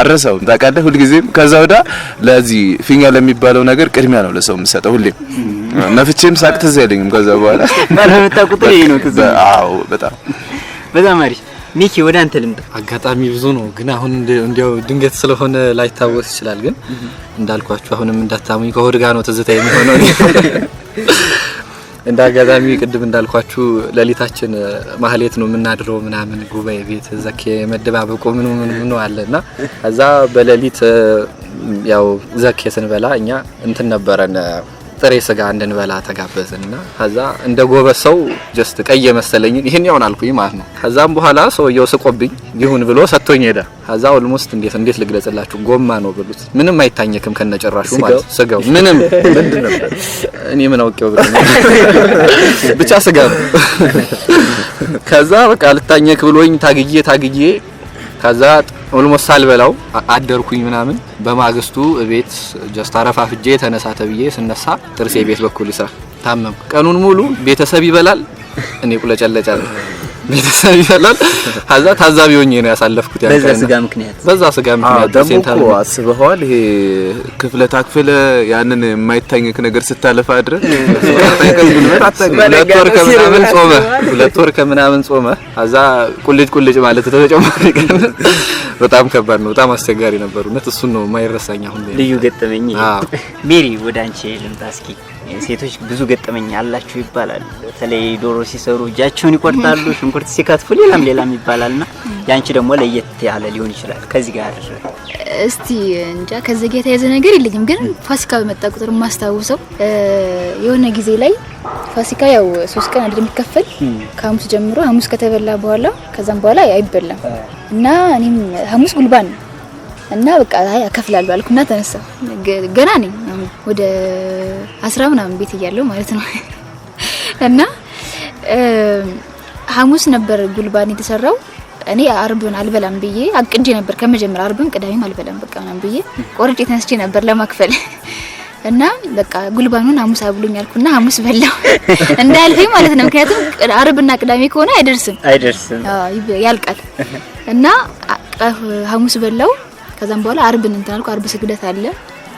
አልረሳውም ታውቃለህ። ሁልጊዜም ከዛ ወዲያ ለዚህ ፊኛ ለሚባለው ነገር ቅድሚያ ነው ለሰው የምሰጠው። ሁሌም ነፍቼም ሳቅ ትዝ አይለኝም ከዛ በኋላ።
ባለመጣ ቁጥር ይሄ ነው ትዝ።
አዎ፣ በጣም።
በጣም አሪፍ። ሚኪ፣ ወደ አንተ ልምጣ።
አጋጣሚ ብዙ ነው፣ ግን አሁን እንዲያው ድንገት ስለሆነ ላይታወስ ይችላል። ግን እንዳልኳችሁ አሁንም እንዳታሙኝ ከሆድ ጋር ነው ትዝታ የሚሆነው። እንደ አጋጣሚ ቅድም እንዳልኳችሁ ሌሊታችን ማህሌት ነው የምናድረው ምናምን፣ ጉባኤ ቤት ዘኬ መደባበቁ ምኑ ምኑ ምኑ አለና ከዛ በሌሊት ያው ዘኬ ስንበላ እኛ እንትን ነበረን፣ ጥሬ ስጋ እንድንበላ ተጋበዝንና ከዛ እንደ ጎበዝ ሰው just ቀይ የመሰለኝን ይሄን ያውን አልኩኝ ማለት ነው። ከዛም በኋላ ሰውየው ስቆብኝ ይሁን ብሎ ሰጥቶኝ ሄደ። ከዛ almost እንዴት ልግለጽላችሁ፣ ጎማ ነው ብሉት፣ ምንም አይታኘክም ከነጨራሹ ማለት ነው። ስጋው ምንም ምንድን ነበር እኔ ምን አውቄው ብሎ ብቻ ስጋ ነው። ከዛ በቃ ልታኘክ ብሎኝ ታግዬ ታግዬ ከዛ almost ሳልበላው አደርኩኝ ምናምን። በማግስቱ ቤት just አረፋፍጄ ተነሳ ተብዬ ስነሳ ጥርሴ ቤት በኩል ይስራ ታመምኩ። ቀኑን ሙሉ ቤተሰብ ይበላል፣ እኔ ቁለጨለጫለሁ። ቤተሰብ ይበላል። ከዛ ታዛቢ ሆኜ ነው ያሳለፍኩት። ያን
በዛ
ቀን።
ስጋ ምክንያት።
በዛ ስጋ ምክንያት
ደግሞ
ጥርሴን
እኮ
ታመምኩ።
አስበኸዋል? ይሄ ክፍለ ታክፍለ ያንን የማይታኘክ ነገር ስታለፋ ድረስ ቀጣይ ቀን ጉልበት አታገኝም።
2 ወር ከምናምን ጾመ፣ 2 ወር ከምናምን ጾመ። ከዛ ቁልጭ ቁልጭ ማለት ተጨማሪ ቀን በጣም ከባድ ነው። በጣም አስቸጋሪ ነበር። እውነት እሱን ነው የማይረሳኝ አሁን ላይ።
ልዩ ገጠመኝ ይሄ።
አዎ።
ሜሪ፣ ወደ አንቺ ልምጣ እስኪ። ሴቶች ብዙ ገጠመኝ አላችሁ ይባላል። በተለይ ዶሮ ሲሰሩ እጃቸውን ይቆርጣሉ፣ ሽንኩርት ሲከትፉ፣ ሌላም ሌላም ይባላልና ያንቺ ደግሞ ለየት ያለ ሊሆን ይችላል። ከዚህ ጋር
እስቲ እንጃ፣ ከዚህ ጋር የተያዘ ነገር የለኝም፣ ግን ፋሲካ በመጣ ቁጥር የማስታውሰው የሆነ ጊዜ ላይ ፋሲካ ያው 3 ቀን አይደል የሚከፈል? ከሐሙስ ጀምሮ ሐሙስ ከተበላ በኋላ ከዛም በኋላ አይበላም። እና እኔም ሐሙስ ጉልባን ነው እና በቃ አይ አከፍላለሁ አልኩና ተነሳ። ገና ነኝ ወደ 10 ምናምን ቤት እያለሁ ማለት ነው። እና ሐሙስ ነበር ጉልባን የተሰራው። እኔ አርብን አልበላም ብዬ አቅጄ ነበር ከመጀመሪያ፣ አርብም ቅዳሜም አልበላም በቃ ምናምን ብዬ ቆርጬ ተነስቼ ነበር ለማክፈል። እና በቃ ጉልባኑን ሐሙስ አብሉኝ አልኩና ሐሙስ በላው እንዳያልፈኝ ማለት ነው። ምክንያቱም አርብና ቅዳሜ ከሆነ አይደርስም።
አይደርስም።
አዎ፣ ያልቃል። እና ሐሙስ በላው። ከዛም በኋላ አርብን እንትን አልኩ። አርብ ስግደት አለ፣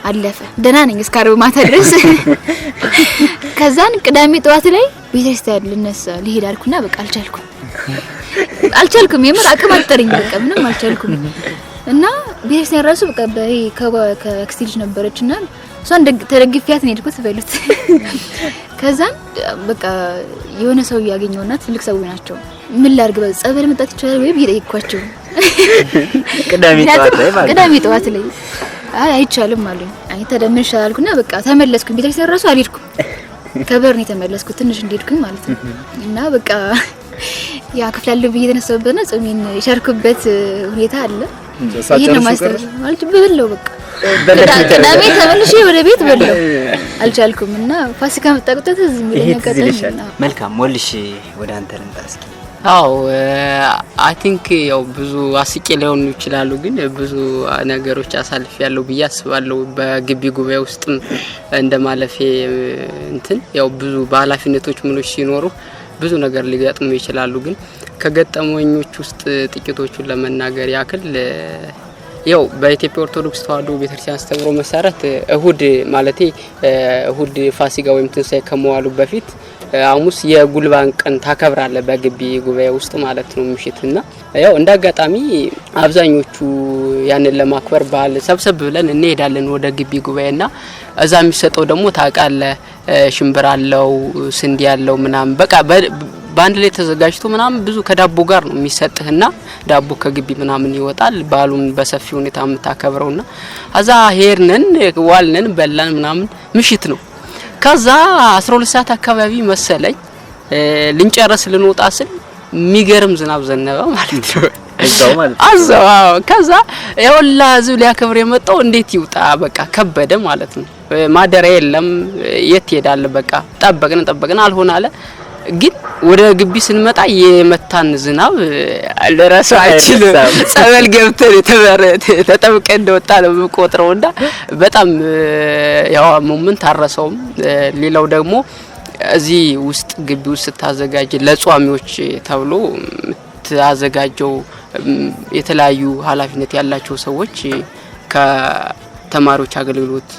አለፈ። ደህና ነኝ እስከ አርብ ማታ ድረስ። ከዛን ቅዳሜ ጠዋት ላይ ቤተክርስቲያን ልነሳ ልሄድ አልኩና በቃ አልቻልኩም፣ አልቻልኩም። የምር አቅም አጠረኝ፣ በቃ ምንም አልቻልኩም። እና ቤተክርስቲያን ራሱ በቃ ከአክስቴ ልጅ ነበረችና እሷን ተደግፊያት ነው የሄድኩት በሉት። ከዛን በቃ የሆነ ሰው ያገኘውና ትልቅ ሰው ናቸው። ምን ላድርግ፣ ጸበል መጣት ይቻላል ወይ ብዬ ጠየቅኳቸው።
ቅዳሜ ጠዋት ላይ ማለት ነው።
ቅዳሜ ጠዋት ላይ አይ አይቻልም አሉኝ። አይ ታዲያ ምን ይሻላል አልኩና በቃ ተመለስኩኝ። ቤተክርስቲያን ራሱ አልሄድኩም። ከበር ነው የተመለስኩት ትንሽ እንደሄድኩኝ ማለት ነው። እና በቃ ያ ከፍላለሁ ብዬ የተነሳሁበትና ጾሜን የሻርኩበት ሁኔታ አለ። ይሄን ነው ማስተር ማለት በላው፣ በቃ ቅዳሜ ተመልሼ ወደ ቤት በላው፣ አልቻልኩም። እና ፋሲካ መጣ ቁጥር እዚህ የሚለኝ
ይሄ ትዝ
አጋጣሚ
ይልሻል። መልካም ወልሽ፣ ወደ አንተ ልምጣ እስኪ።
አዎ፣ I think ያው ብዙ አስቂ ሊሆኑ ይችላሉ፣ ግን ብዙ ነገሮች አሳልፍ ያለው ብዬ አስባለሁ። በግቢ ጉባኤ ውስጥም እንደ ማለፌ እንትን ያው ብዙ በኃላፊነቶች ምኖች ሲኖሩ ብዙ ነገር ሊገጥሙ ይችላሉ። ግን ከገጠመኞች ውስጥ ጥቂቶቹን ለመናገር ያክል፣ ያው በኢትዮጵያ ኦርቶዶክስ ተዋሕዶ ቤተክርስቲያን አስተምህሮ መሰረት እሁድ፣ ማለቴ እሁድ ፋሲካ ወይም ትንሳኤ ከመዋሉ በፊት ሐሙስ የጉልባን ቀን ታከብራለህ በግቢ ጉባኤ ውስጥ ማለት ነው ምሽት። እና ያው እንደ አጋጣሚ አብዛኞቹ ያንን ለማክበር በዓል ሰብሰብ ብለን እንሄዳለን ወደ ግቢ ጉባኤ። እና እዛ የሚሰጠው ደግሞ ታውቃለህ፣ ሽምብራ አለው፣ ስንዴ አለው ምናምን፣ በቃ በአንድ ላይ ተዘጋጅቶ ምናምን ብዙ ከዳቦ ጋር ነው የሚሰጥህና ዳቦ ከግቢ ምናምን ይወጣል። በዓሉን በሰፊ ሁኔታ የምታከብረውና እዛ ሄድንን፣ ዋልንን፣ በላን ምናምን፣ ምሽት ነው። ከዛ 12 ሰዓት አካባቢ መሰለኝ ልንጨርስ ልንወጣ ስል የሚገርም ዝናብ ዘነበ ማለት ነው።
እዛው ማለት ነው።
አዛው፣ አዎ። ከዛ የወላ ህዝብ ሊያከብር የመጣው እንዴት ይውጣ? በቃ ከበደ ማለት ነው። ማደሪያ የለም፣ የት ትሄዳለህ? በቃ ጠበቅን ጠበቅን አልሆን አለ። ግን ወደ ግቢ ስንመጣ የመታን ዝናብ ልረሳው አይችልም።
አይረሳም።
ጸበል ገብተን ተጠምቀን እንደወጣ ነው የምቆጥረው እና በጣም ያው moment አረሰውም። ሌላው ደግሞ እዚህ ውስጥ ግቢ ውስጥ ስታዘጋጅ ለጿሚዎች ተብሎ የምታዘጋጀው የተለያዩ ኃላፊነት ያላቸው ሰዎች ከተማሪዎች አገልግሎት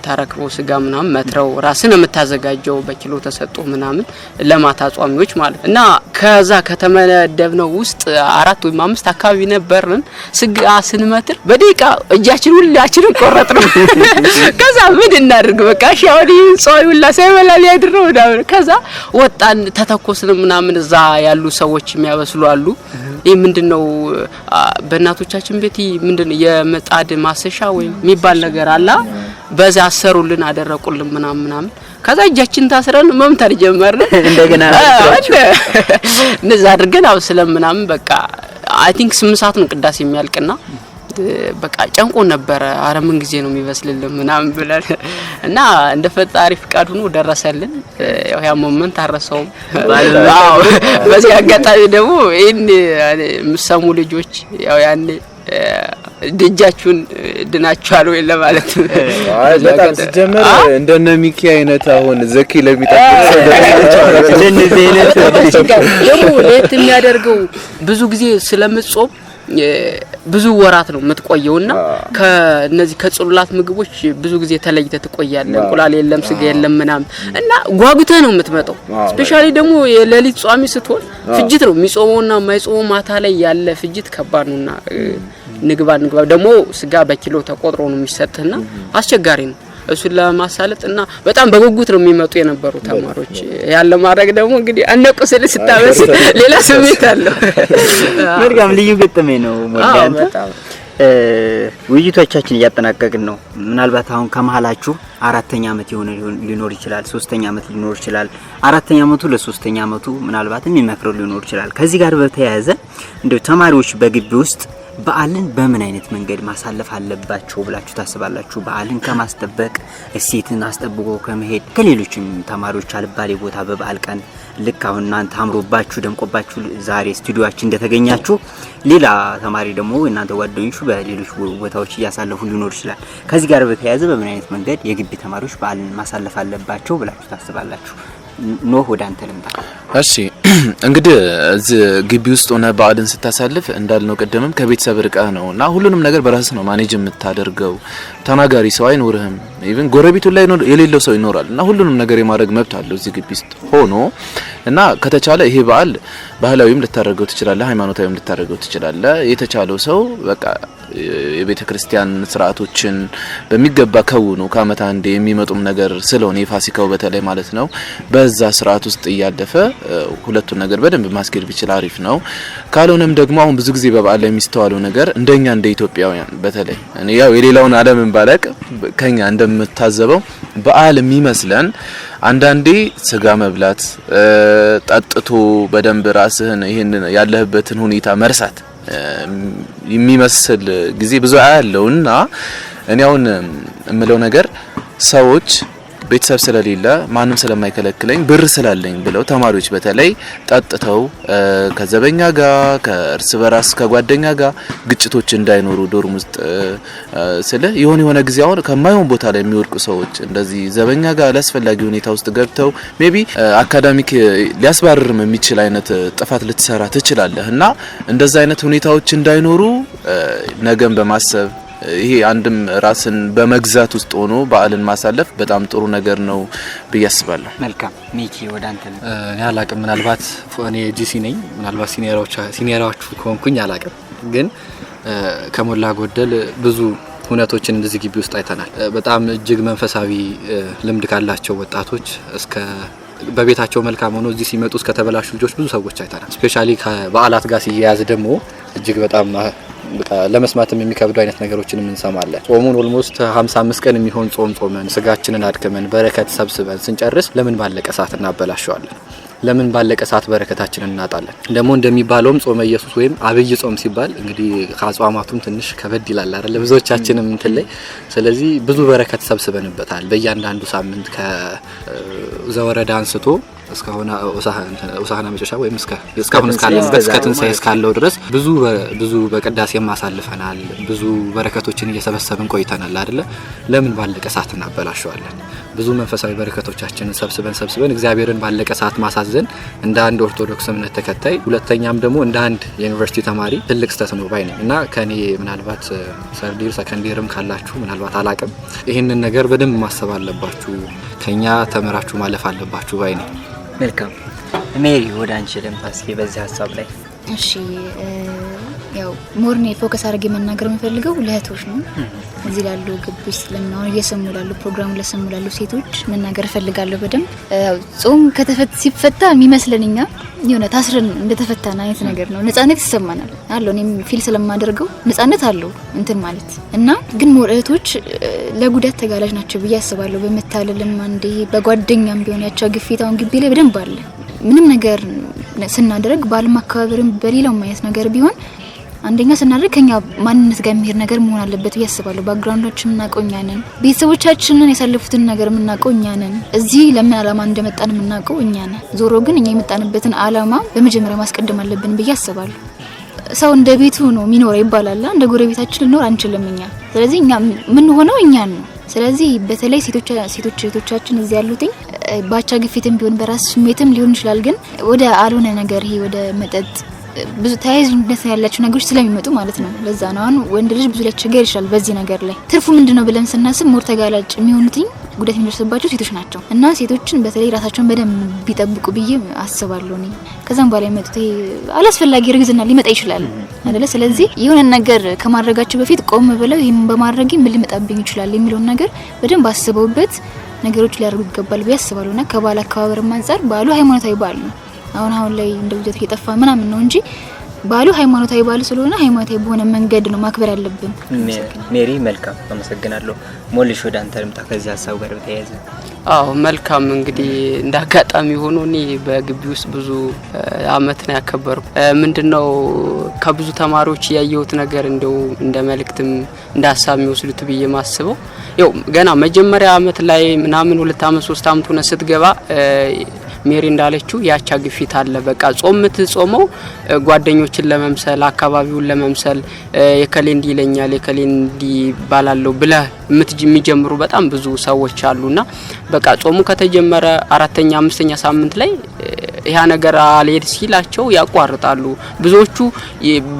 ተረክበው ስጋ ምናምን መትረው ራስን የምታዘጋጀው በኪሎ ተሰጥቶ ምናምን ለማታ ጿሚዎች ማለት እና ከዛ ከተመደብነው ውስጥ አራት ወይም አምስት አካባቢ ነበርን። ስጋ ስንመትር በደቂቃ እጃችን ሁላችንም ቆረጥ ነው። ከዛ ምን እናድርግ፣ በቃ እሺ አሁን ይህን ጿሚ ሁላ ሳይበላ ሊያድር ነው ምናምን። ከዛ ወጣን፣ ተተኮስን ምናምን፣ እዛ ያሉ ሰዎች የሚያበስሉ አሉ። ይህ ምንድነው? በእናቶቻችን ቤት ምንድነው የምጣድ ማሰሻ ወይም የሚባል ነገር አለ። በዛ አሰሩልን፣ አደረቁልን ምናምን ምናምን። ከዛ እጃችን ታስረን መምተር ጀመርን።
እንደገና
እንደዛ አድርገን አብስለን ምናምን፣ በቃ I think 8 ሰዓት ነው ቅዳሴ የሚያልቅና በቃ ጨንቆ ነበረ። አረ ምን ጊዜ ነው የሚበስልልን ምናምን ብለን እና እንደ ፈጣሪ ፍቃድ ሆኖ ደረሰልን። ያው ያ moment አረሰውም። አዎ፣ በዚህ አጋጣሚ ደግሞ ይህን የምሰሙ ልጆች ያው ያኔ እጃችሁን ድናችኋል ወይ ለማለት ነው።
አይ በጣም ሲጀመር እንደነ ሚኪ አይነት አሁን ዘኪ ለሚጠብቅ ሰው
እንደነዚህ አይነት
ደግሞ ለየት የሚያደርገው ብዙ ጊዜ ስለምጾም ብዙ ወራት ነው የምትቆየውና ከነዚህ ከጽሉላት ምግቦች ብዙ ጊዜ ተለይተህ ትቆያለህ። እንቁላል የለም፣ ስጋ የለም ምናምን እና ጓጉተህ ነው የምትመጣው። Specially ደግሞ የሌሊት ጿሚ ስትሆን ፍጅት ነው፣ የሚጾመውና የማይጾመው ማታ ላይ ያለ ፍጅት ከባድ ነውና ንግባ ንግባ፣ ደግሞ ስጋ በኪሎ ተቆጥሮ ነው የሚሰጥህና አስቸጋሪ ነው። እሱን ለማሳለጥ እና በጣም በጉጉት ነው የሚመጡ የነበሩ ተማሪዎች። ያን ለማድረግ ደግሞ እንግዲህ አነቁስል ስታበስል ሌላ ስሜት አለው።
መልካም ልዩ ገጠመኝ ነው ሞላ።
አዎ፣
አንተ
በጣም።
ውይይቶቻችን እያጠናቀቅን ነው። ምናልባት አሁን ከመሀላችሁ አራተኛ አመት የሆነ ሊኖር ይችላል፣ ሶስተኛ አመት ሊኖር ይችላል። አራተኛ አመቱ ለሶስተኛ አመቱ ምናልባትም የሚመክረው ሊኖር ይችላል። ከዚህ ጋር በተያያዘ እንደው ተማሪዎች በግቢ ውስጥ በዓልን በምን አይነት መንገድ ማሳለፍ አለባቸው ብላችሁ ታስባላችሁ? በዓልን ከማስጠበቅ፣ እሴትን አስጠብቆ ከመሄድ፣ ከሌሎችም ተማሪዎች አልባሌ ቦታ በበዓል ቀን ልክ አሁን እናንተ አምሮባችሁ ደምቆባችሁ ዛሬ ስቱዲዮአችን እንደተገኛችሁ ሌላ ተማሪ ደግሞ እናንተ ጓደኞቹ በሌሎች ቦታዎች እያሳለፉ ሊኖር ይችላል። ከዚህ ጋር በተያያዘ በምን አይነት መንገድ የግቢ ተማሪዎች በዓልን ማሳለፍ አለባቸው ብላችሁ ታስባላችሁ? ኖህ፣ ወደ አንተ ልምጣ።
እሺ፣ እንግዲህ እዚህ ግቢ ውስጥ ሆነ በዓልን ስታሳልፍ እንዳልነው ቅድምም ከቤተሰብ ርቀህ ነው እና ሁሉንም ነገር በራስህ ነው manage የምታደርገው። ተናጋሪ ሰው አይኖርህም። Even ጎረቤቱ ላይ የሌለው ሰው ይኖራል እና ሁሉንም ነገር የማድረግ መብት አለው እዚህ ግቢ ውስጥ ሆኖ። እና ከተቻለ ይሄ በዓል ባህላዊም ልታደርገው ትችላለህ፣ ሃይማኖታዊም ልታደርገው ትችላለህ። የተቻለው ሰው በቃ የቤተ ክርስቲያን ስርዓቶችን በሚገባ ከውኑ ከአመት አንዴ የሚመጡም ነገር ስለሆነ የፋሲካው በተለይ ማለት ነው፣ በዛ ስርዓት ውስጥ እያለፈ ሁለቱን ነገር በደንብ ማስኬድ ቢችል አሪፍ ነው። ካልሆነም ደግሞ አሁን ብዙ ጊዜ በበዓል ላይ የሚስተዋለው ነገር እንደኛ እንደ ኢትዮጵያውያን፣ በተለይ እኔ ያው የሌላውን ዓለምን ባላቅ ከኛ እንደምታዘበው በዓል የሚመስለን አንዳንዴ ስጋ መብላት፣ ጠጥቶ በደንብ ራስህን ይሄን ያለህበትን ሁኔታ መርሳት የሚመስል ጊዜ ብዙ አያለውና እኔ አሁን እምለው ነገር ሰዎች ቤተሰብ ስለሌለ፣ ማንም ስለማይከለክለኝ፣ ብር ስላለኝ ብለው ተማሪዎች በተለይ ጠጥተው ከዘበኛ ጋር፣ ከእርስ በራስ ከጓደኛ ጋር ግጭቶች እንዳይኖሩ dorm ውስጥ ስለ የሆነ የሆነ ጊዜ አሁን ከማይሆን ቦታ ላይ የሚወድቁ ሰዎች እንደዚህ ዘበኛ ጋር አላስፈላጊ ሁኔታ ውስጥ ገብተው maybe academic ሊያስባርርም የሚችል አይነት ጥፋት ልትሰራ ትችላለህ እና እንደዛ አይነት ሁኔታዎች እንዳይኖሩ ነገን በማሰብ ይሄ አንድም ራስን በመግዛት ውስጥ ሆኖ በዓልን ማሳለፍ በጣም ጥሩ ነገር ነው ብዬ አስባለሁ።
መልካም፣ ሚኪ፣ ወደ አንተ ነው።
እኔ አላቅም። ምናልባት እኔ GC ነኝ። ምናልባት senior ኣችሁ ከሆንኩኝ አላቅም። ግን ከሞላ ጎደል ብዙ ሁነቶችን እንደዚህ ግቢ ውስጥ አይተናል። በጣም እጅግ መንፈሳዊ ልምድ ካላቸው ወጣቶች እስከ በቤታቸው መልካም ሆኖ እዚህ ሲመጡ እስከ ተበላሹ ልጆች ብዙ ሰዎች አይተናል። Specially ከበዓላት ጋር ሲያያዝ ደግሞ እጅግ በጣም በቃ ለመስማትም የሚከብዱ አይነት ነገሮችን እንሰማለን። ጾሙን almost 55 ቀን የሚሆን ጾም ጾመን፣ ስጋችንን አድክመን፣ በረከት ሰብስበን ስንጨርስ ለምን ባለቀ ሰዓት እናበላሸዋለን? ለምን ባለቀ ሰዓት በረከታችንን እናጣለን? ደግሞ እንደሚባለውም ጾመ ኢየሱስ ወይም አብይ ጾም ሲባል እንግዲህ ከአጽዋማቱም ትንሽ ከበድ ይላል አይደለ? ብዙዎቻችንም እንትን ላይ። ስለዚህ ብዙ በረከት ሰብስበንበታል። በእያንዳንዱ ሳምንት ከዘወረዳ አንስቶ እስካሁን ሆሳዕና መጨረሻ ወይም እስከ እስካሁን እስካለንበት እስከ ትንሳኤ እስካለው ድረስ ብዙ ብዙ በቅዳሴም አሳልፈናል። ብዙ በረከቶችን እየሰበሰብን ቆይተናል አይደለ? ለምን ባለቀ ሰዓት እናበላሸዋለን? ብዙ መንፈሳዊ በረከቶቻችንን ሰብስበን ሰብስበን እግዚአብሔርን ባለቀ ሰዓት ማሳዘን እንደ አንድ ኦርቶዶክስ እምነት ተከታይ፣ ሁለተኛም ደግሞ እንደ አንድ የዩኒቨርሲቲ ተማሪ ትልቅ ስህተት ነው ባይ ነኝ። እና ከኔ ምናልባት third year፣ second year ም ካላችሁ ምናልባት አላቅም፣ ይህንን ነገር በደንብ ማሰብ አለባችሁ፣ ከኛ ተምራችሁ ማለፍ አለባችሁ ባይ ነኝ።
መልካም፣ ሜሪ፣ ወደ አንቺ ልምጣ እስኪ በዚህ ሀሳብ ላይ።
እሺ፣ ያው more እኔ focus አድርጌ መናገር የምፈልገው ለእህቶች ነው። እዚህ ላሉ፣ ግቢ ውስጥ ለምን እየሰሙ ላሉ፣ ፕሮግራሙ ለሰሙ ላሉ ሴቶች መናገር እፈልጋለሁ በደንብ። ያው ጾም ከተፈት ሲፈታ የሚመስለን እኛ የሆነ ታስረን እንደተፈታን አይነት ነገር ነው። ነጻነት ይሰማናል አለው፣ እኔም feel ስለማደርገው ነጻነት አለው እንትን ማለት እና ግን more እህቶች ለጉዳት ተጋላጭ ናቸው ብዬ አስባለሁ። በመታለልም አንዴ በጓደኛም ቢሆን ያቸው ግፊት አሁን ግቢ ላይ በደንብ አለ። ምንም ነገር ስናደርግ፣ በዓል ማከባበርም በሌላውም አይነት ነገር ቢሆን፣ አንደኛ ስናደርግ ከኛ ማንነት ጋር የሚሄድ ነገር መሆን አለበት ብዬ አስባለሁ። Background ኣችን የምናውቀው እኛ ነን። ቤተሰቦቻችንን ያሳለፉትን ነገር የምናውቀው እኛ ነን። እዚህ ለምን አላማ እንደመጣን የምናውቀው እኛ ነን። ዞሮ ግን እኛ የመጣንበትን አላማ በመጀመሪያ ማስቀደም አለብን ብዬ አስባለሁ። ሰው እንደ ቤቱ ነው የሚኖረው ይባላል። እንደ ጎረቤታችን ልኖር አንችልም እኛ። ስለዚህ እኛ የምንሆነው እኛን ነው። ስለዚህ በተለይ ሴቶች እህቶቻችን እዚህ ያሉትኝ ባቻ ግፊትም ቢሆን በራስ ስሜትም ሊሆን ይችላል፣ ግን ወደ አልሆነ ነገር ይሄ ወደ መጠጥ ብዙ ተያያዥነት ያላቸው ነገሮች ስለሚመጡ ማለት ነው። ለዛ ነው አሁን ወንድ ልጅ ብዙ ሊቸገር ይችላል በዚህ ነገር ላይ። ትርፉ ምንድነው ብለን ስናስብ more ተጋላጭ የሚሆኑትኝ፣ ጉዳት የሚደርስባቸው ሴቶች ናቸው እና ሴቶችን በተለይ ራሳቸውን በደንብ ቢጠብቁ ብዬ አስባለሁ እኔ። ከዛም በኋላ የመጡት ይሄ አላስፈላጊ እርግዝና ሊመጣ ይችላል አይደለ? ስለዚህ የሆነ ነገር ከማድረጋቸው በፊት ቆም ብለው ይህን በማድረጌ ምን ሊመጣብኝ ይችላል የሚለውን ነገር በደንብ አስበውበት ነገሮች ሊያደርጉ ይገባል ብዬ አስባለሁ። እና ከበዓል አከባበርም አንጻር በዓሉ ሃይማኖታዊ በዓል ነው። አሁን አሁን ላይ እንደ ውዘት እየጠፋ ምናምን ነው እንጂ በዓሉ ሃይማኖታዊ በዓል ስለሆነ ሃይማኖታዊ በሆነ መንገድ ነው ማክበር ያለብን።
ሜሪ መልካም፣ አመሰግናለሁ። ሞልሽ ወደ አንተ ልምጣ ከዚህ ሀሳብ ጋር በተያያዘ።
አዎ መልካም። እንግዲህ እንደ አጋጣሚ ሆኖ እኔ በግቢ ውስጥ ብዙ አመት ነው ያከበርኩ። ምንድነው ከብዙ ተማሪዎች ያየሁት ነገር እንደው እንደ መልእክትም እንደ ሀሳብ የሚወስዱት ብዬ ማስበው ያው ገና መጀመሪያ አመት ላይ ምናምን 2 አመት 3 አመት ሆነ ስትገባ ሜሪ እንዳለችው ያቻ ግፊት አለ። በቃ ጾም ምትጾመው ጓደኞችን ለመምሰል፣ አካባቢውን ለመምሰል፣ የከሌ እንዲህ ይለኛል የከሌ እንዲህ ይባላለው ብለህ የሚጀምሩ በጣም ብዙ ሰዎች አሉና በቃ ጾሙ ከተጀመረ 4ኛ 5ኛ ሳምንት ላይ ያ ነገር አልሄድ ሲላቸው ያቋርጣሉ። ብዙዎቹ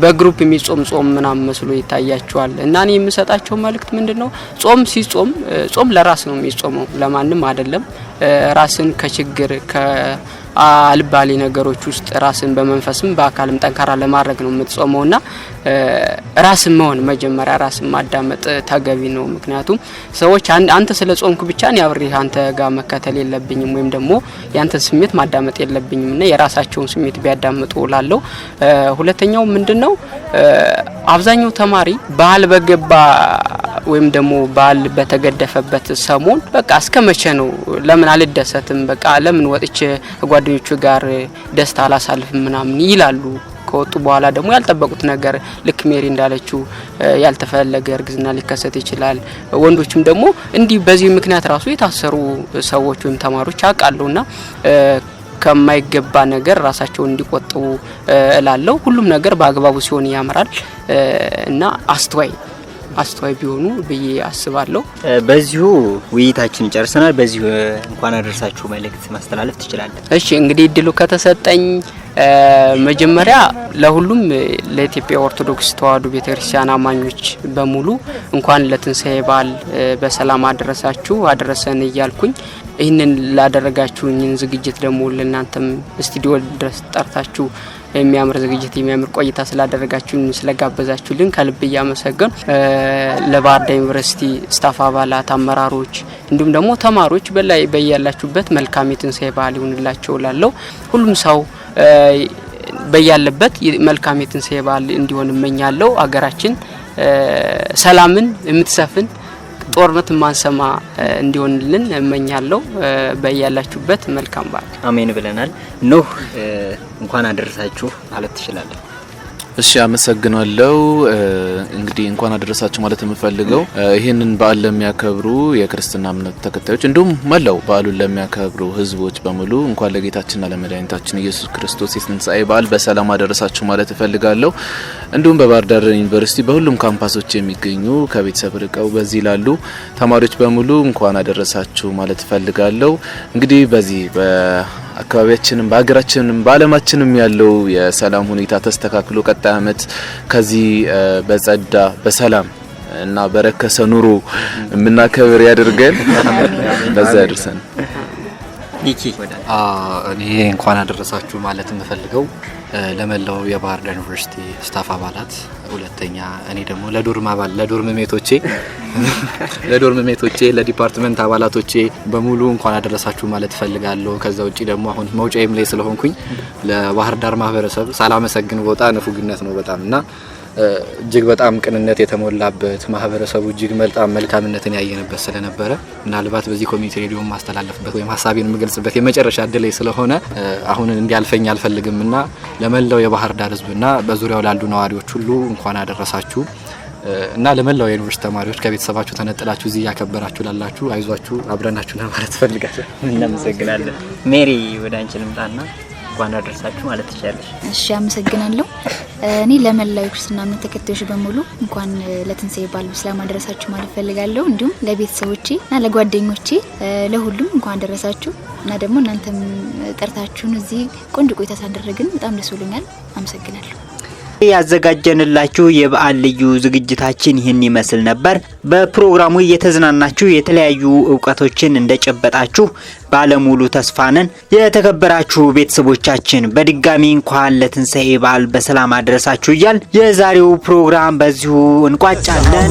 በ group የሚጾም ጾም ምናምን መስሎ ይታያቸዋል። እና እኔ የምሰጣቸው መልእክት ምንድነው? ጾም ሲጾም ጾም ለራስ ነው የሚጾመው፣ ለማንም አይደለም። ራስን ከችግር ከአልባሌ ነገሮች ውስጥ ራስን በመንፈስም በአካልም ጠንካራ ለማድረግ ነው የምትጾመውና ራስን መሆን መጀመሪያ ራስን ማዳመጥ ተገቢ ነው። ምክንያቱም ሰዎች አንተ ስለ ጾምክ ብቻ እኔ አብሬህ አንተ ጋር መከተል የለብኝም ወይም ደግሞ ያንተን ስሜት ማዳመጥ የለብኝም እና የራሳቸውን ስሜት ቢያዳምጡ እላለሁ። ሁለተኛው ምንድነው? አብዛኛው ተማሪ በዓል በገባ ወይም ደግሞ በዓል በተገደፈበት ሰሞን በቃ እስከ መቼ ነው ለምን አልደሰትም፣ በቃ ለምን ወጥቼ ከጓደኞቹ ጋር ደስታ አላሳልፍም ምናምን ይላሉ። ከወጡ በኋላ ደግሞ ያልጠበቁት ነገር ልክ ሜሪ እንዳለችው ያልተፈለገ እርግዝና ሊከሰት ይችላል። ወንዶችም ደግሞ እንዲህ በዚህ ምክንያት ራሱ የታሰሩ ሰዎች ወይም ተማሪዎች አውቃለሁና ከማይገባ ነገር ራሳቸውን እንዲቆጥቡ እላለሁ። ሁሉም ነገር በአግባቡ ሲሆን ያምራል እና አስተዋይ ቢሆኑ ብዬ አስባለሁ።
በዚሁ ውይይታችንን ጨርሰናል። በዚሁ እንኳን አደረሳችሁ መልእክት ማስተላለፍ ትችላለህ።
እሺ እንግዲህ እድሉ ከተሰጠኝ መጀመሪያ ለሁሉም ለኢትዮጵያ ኦርቶዶክስ ተዋሕዶ ቤተክርስቲያን አማኞች በሙሉ እንኳን ለትንሳኤ በዓል በሰላም አደረሳችሁ አደረሰን እያልኩኝ ይህንን ላደረጋችሁኝ ዝግጅት ደግሞ ለእናንተም ስቱዲዮ ድረስ ጠርታችሁ የሚያምር ዝግጅት የሚያምር ቆይታ ስላደረጋችሁኝ ስለጋበዛችሁልን ከልብ እያመሰገን ለባህር ዳር ዩኒቨርሲቲ staff አባላት፣ አመራሮች እንዲሁም ደግሞ ተማሪዎች በላይ በያላችሁበት መልካም የትንሳኤ በዓል ይሁንላችሁ እላለሁ። ሁሉም ሰው በያለበት መልካም የትንሳኤ በዓል እንዲሆን እመኛለሁ። አገራችን ሰላምን የምትሰፍን ጦርነት የማንሰማ እንዲሆንልን እመኛለሁ። በያላችሁበት መልካም በዓል።
አሜን ብለናል። ኖህ እንኳን አደረሳችሁ ማለት ትችላለህ።
እሺ አመሰግናለሁ። እንግዲህ እንኳን አደረሳችሁ ማለት የምፈልገው ይህንን በዓል ለሚያከብሩ የክርስትና እምነት ተከታዮች እንዲሁም መላው በዓሉን ለሚያከብሩ ሕዝቦች በሙሉ እንኳን ለጌታችንና ለመድኃኒታችን ኢየሱስ ክርስቶስ የትንሳኤ በዓል በሰላም አደረሳችሁ ማለት እፈልጋለሁ። እንዲሁም በባህር ዳር ዩኒቨርሲቲ በሁሉም ካምፓሶች የሚገኙ ከቤተሰብ ርቀው በዚህ ላሉ ተማሪዎች በሙሉ እንኳን አደረሳችሁ ማለት እፈልጋለሁ። እንግዲህ በዚህ አካባቢያችንም በሀገራችንም በአለማችንም ያለው የሰላም ሁኔታ ተስተካክሎ ቀጣይ አመት ከዚህ በጸዳ በሰላም እና በረከሰ ኑሮ የምናከብር ያድርገን። በዛ ያድርሰን።
ኒኪ
እኔ እንኳን አደረሳችሁ ማለት የምፈልገው ለመላው የባህር ዳር ዩኒቨርሲቲ staff አባላት፣ ሁለተኛ እኔ ደግሞ ለ dorm አባል ለ dorm mate ኦቼ ለ dorm mate ኦቼ ለ department አባላቶቼ በሙሉ እንኳን አደረሳችሁ ማለት እፈልጋለሁ። ከዛ ውጪ ደግሞ አሁን መውጫዬም ላይ ስለሆንኩኝ ለባህር ዳር ማህበረሰብ ሳላመሰግን ቦታ ንፉግነት ነው በጣም እና እጅግ በጣም ቅንነት የተሞላበት ማህበረሰቡ እጅግ በጣም መልካምነትን ያየንበት ስለነበረ ምናልባት በዚህ community ሬዲዮ ማስተላለፍበት ወይም ሀሳቤን የምገልጽበት የመጨረሻ እድሌ ስለሆነ አሁን እንዲያልፈኝ አልፈልግምና ለመላው የባህር ዳር ሕዝብና በዙሪያው ላሉ ነዋሪዎች ሁሉ እንኳን አደረሳችሁ እና ለመላው የዩኒቨርሲቲ ተማሪዎች ከቤተሰባችሁ ተነጥላችሁ እዚህ እያከበራችሁ ላላችሁ አይዟችሁ አብረናችሁ ነን ማለት እፈልጋለሁ።
እናመሰግናለን። ሜሪ ወደ አንቺ ልምጣና እንኳን አደረሳችሁ ማለት ትችላለሽ።
እሺ አመሰግናለሁ። እኔ ለመላው የክርስትና እምነት ተከታዮች በሙሉ እንኳን ለትንሳኤ በዓል በሰላም አደረሳችሁ ማለት እፈልጋለሁ። እንዲሁም ለቤተሰቦቼ እና ለጓደኞቼ ለሁሉም እንኳን አደረሳችሁ እና ደግሞ እናንተም ጠርታችሁን እዚህ ቆንጆ ቆይታ ሳደረግን በጣም ደስ ብሎኛል። አመሰግናለሁ።
ያዘጋጀንላችሁ የበዓል ልዩ ዝግጅታችን ይህን ይመስል ነበር። በፕሮግራሙ እየተዝናናችሁ የተለያዩ እውቀቶችን እንደጨበጣችሁ ባለሙሉ ተስፋ ነን። የተከበራችሁ ቤተሰቦቻችን በድጋሚ እንኳን ለትንሳኤ በዓል በሰላም አደረሳችሁ እያል የዛሬው ፕሮግራም በዚሁ እንቋጫለን።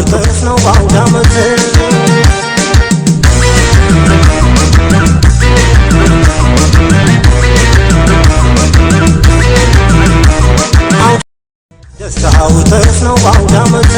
ደስታው እጥፍ ነው በአውደ ዓመት።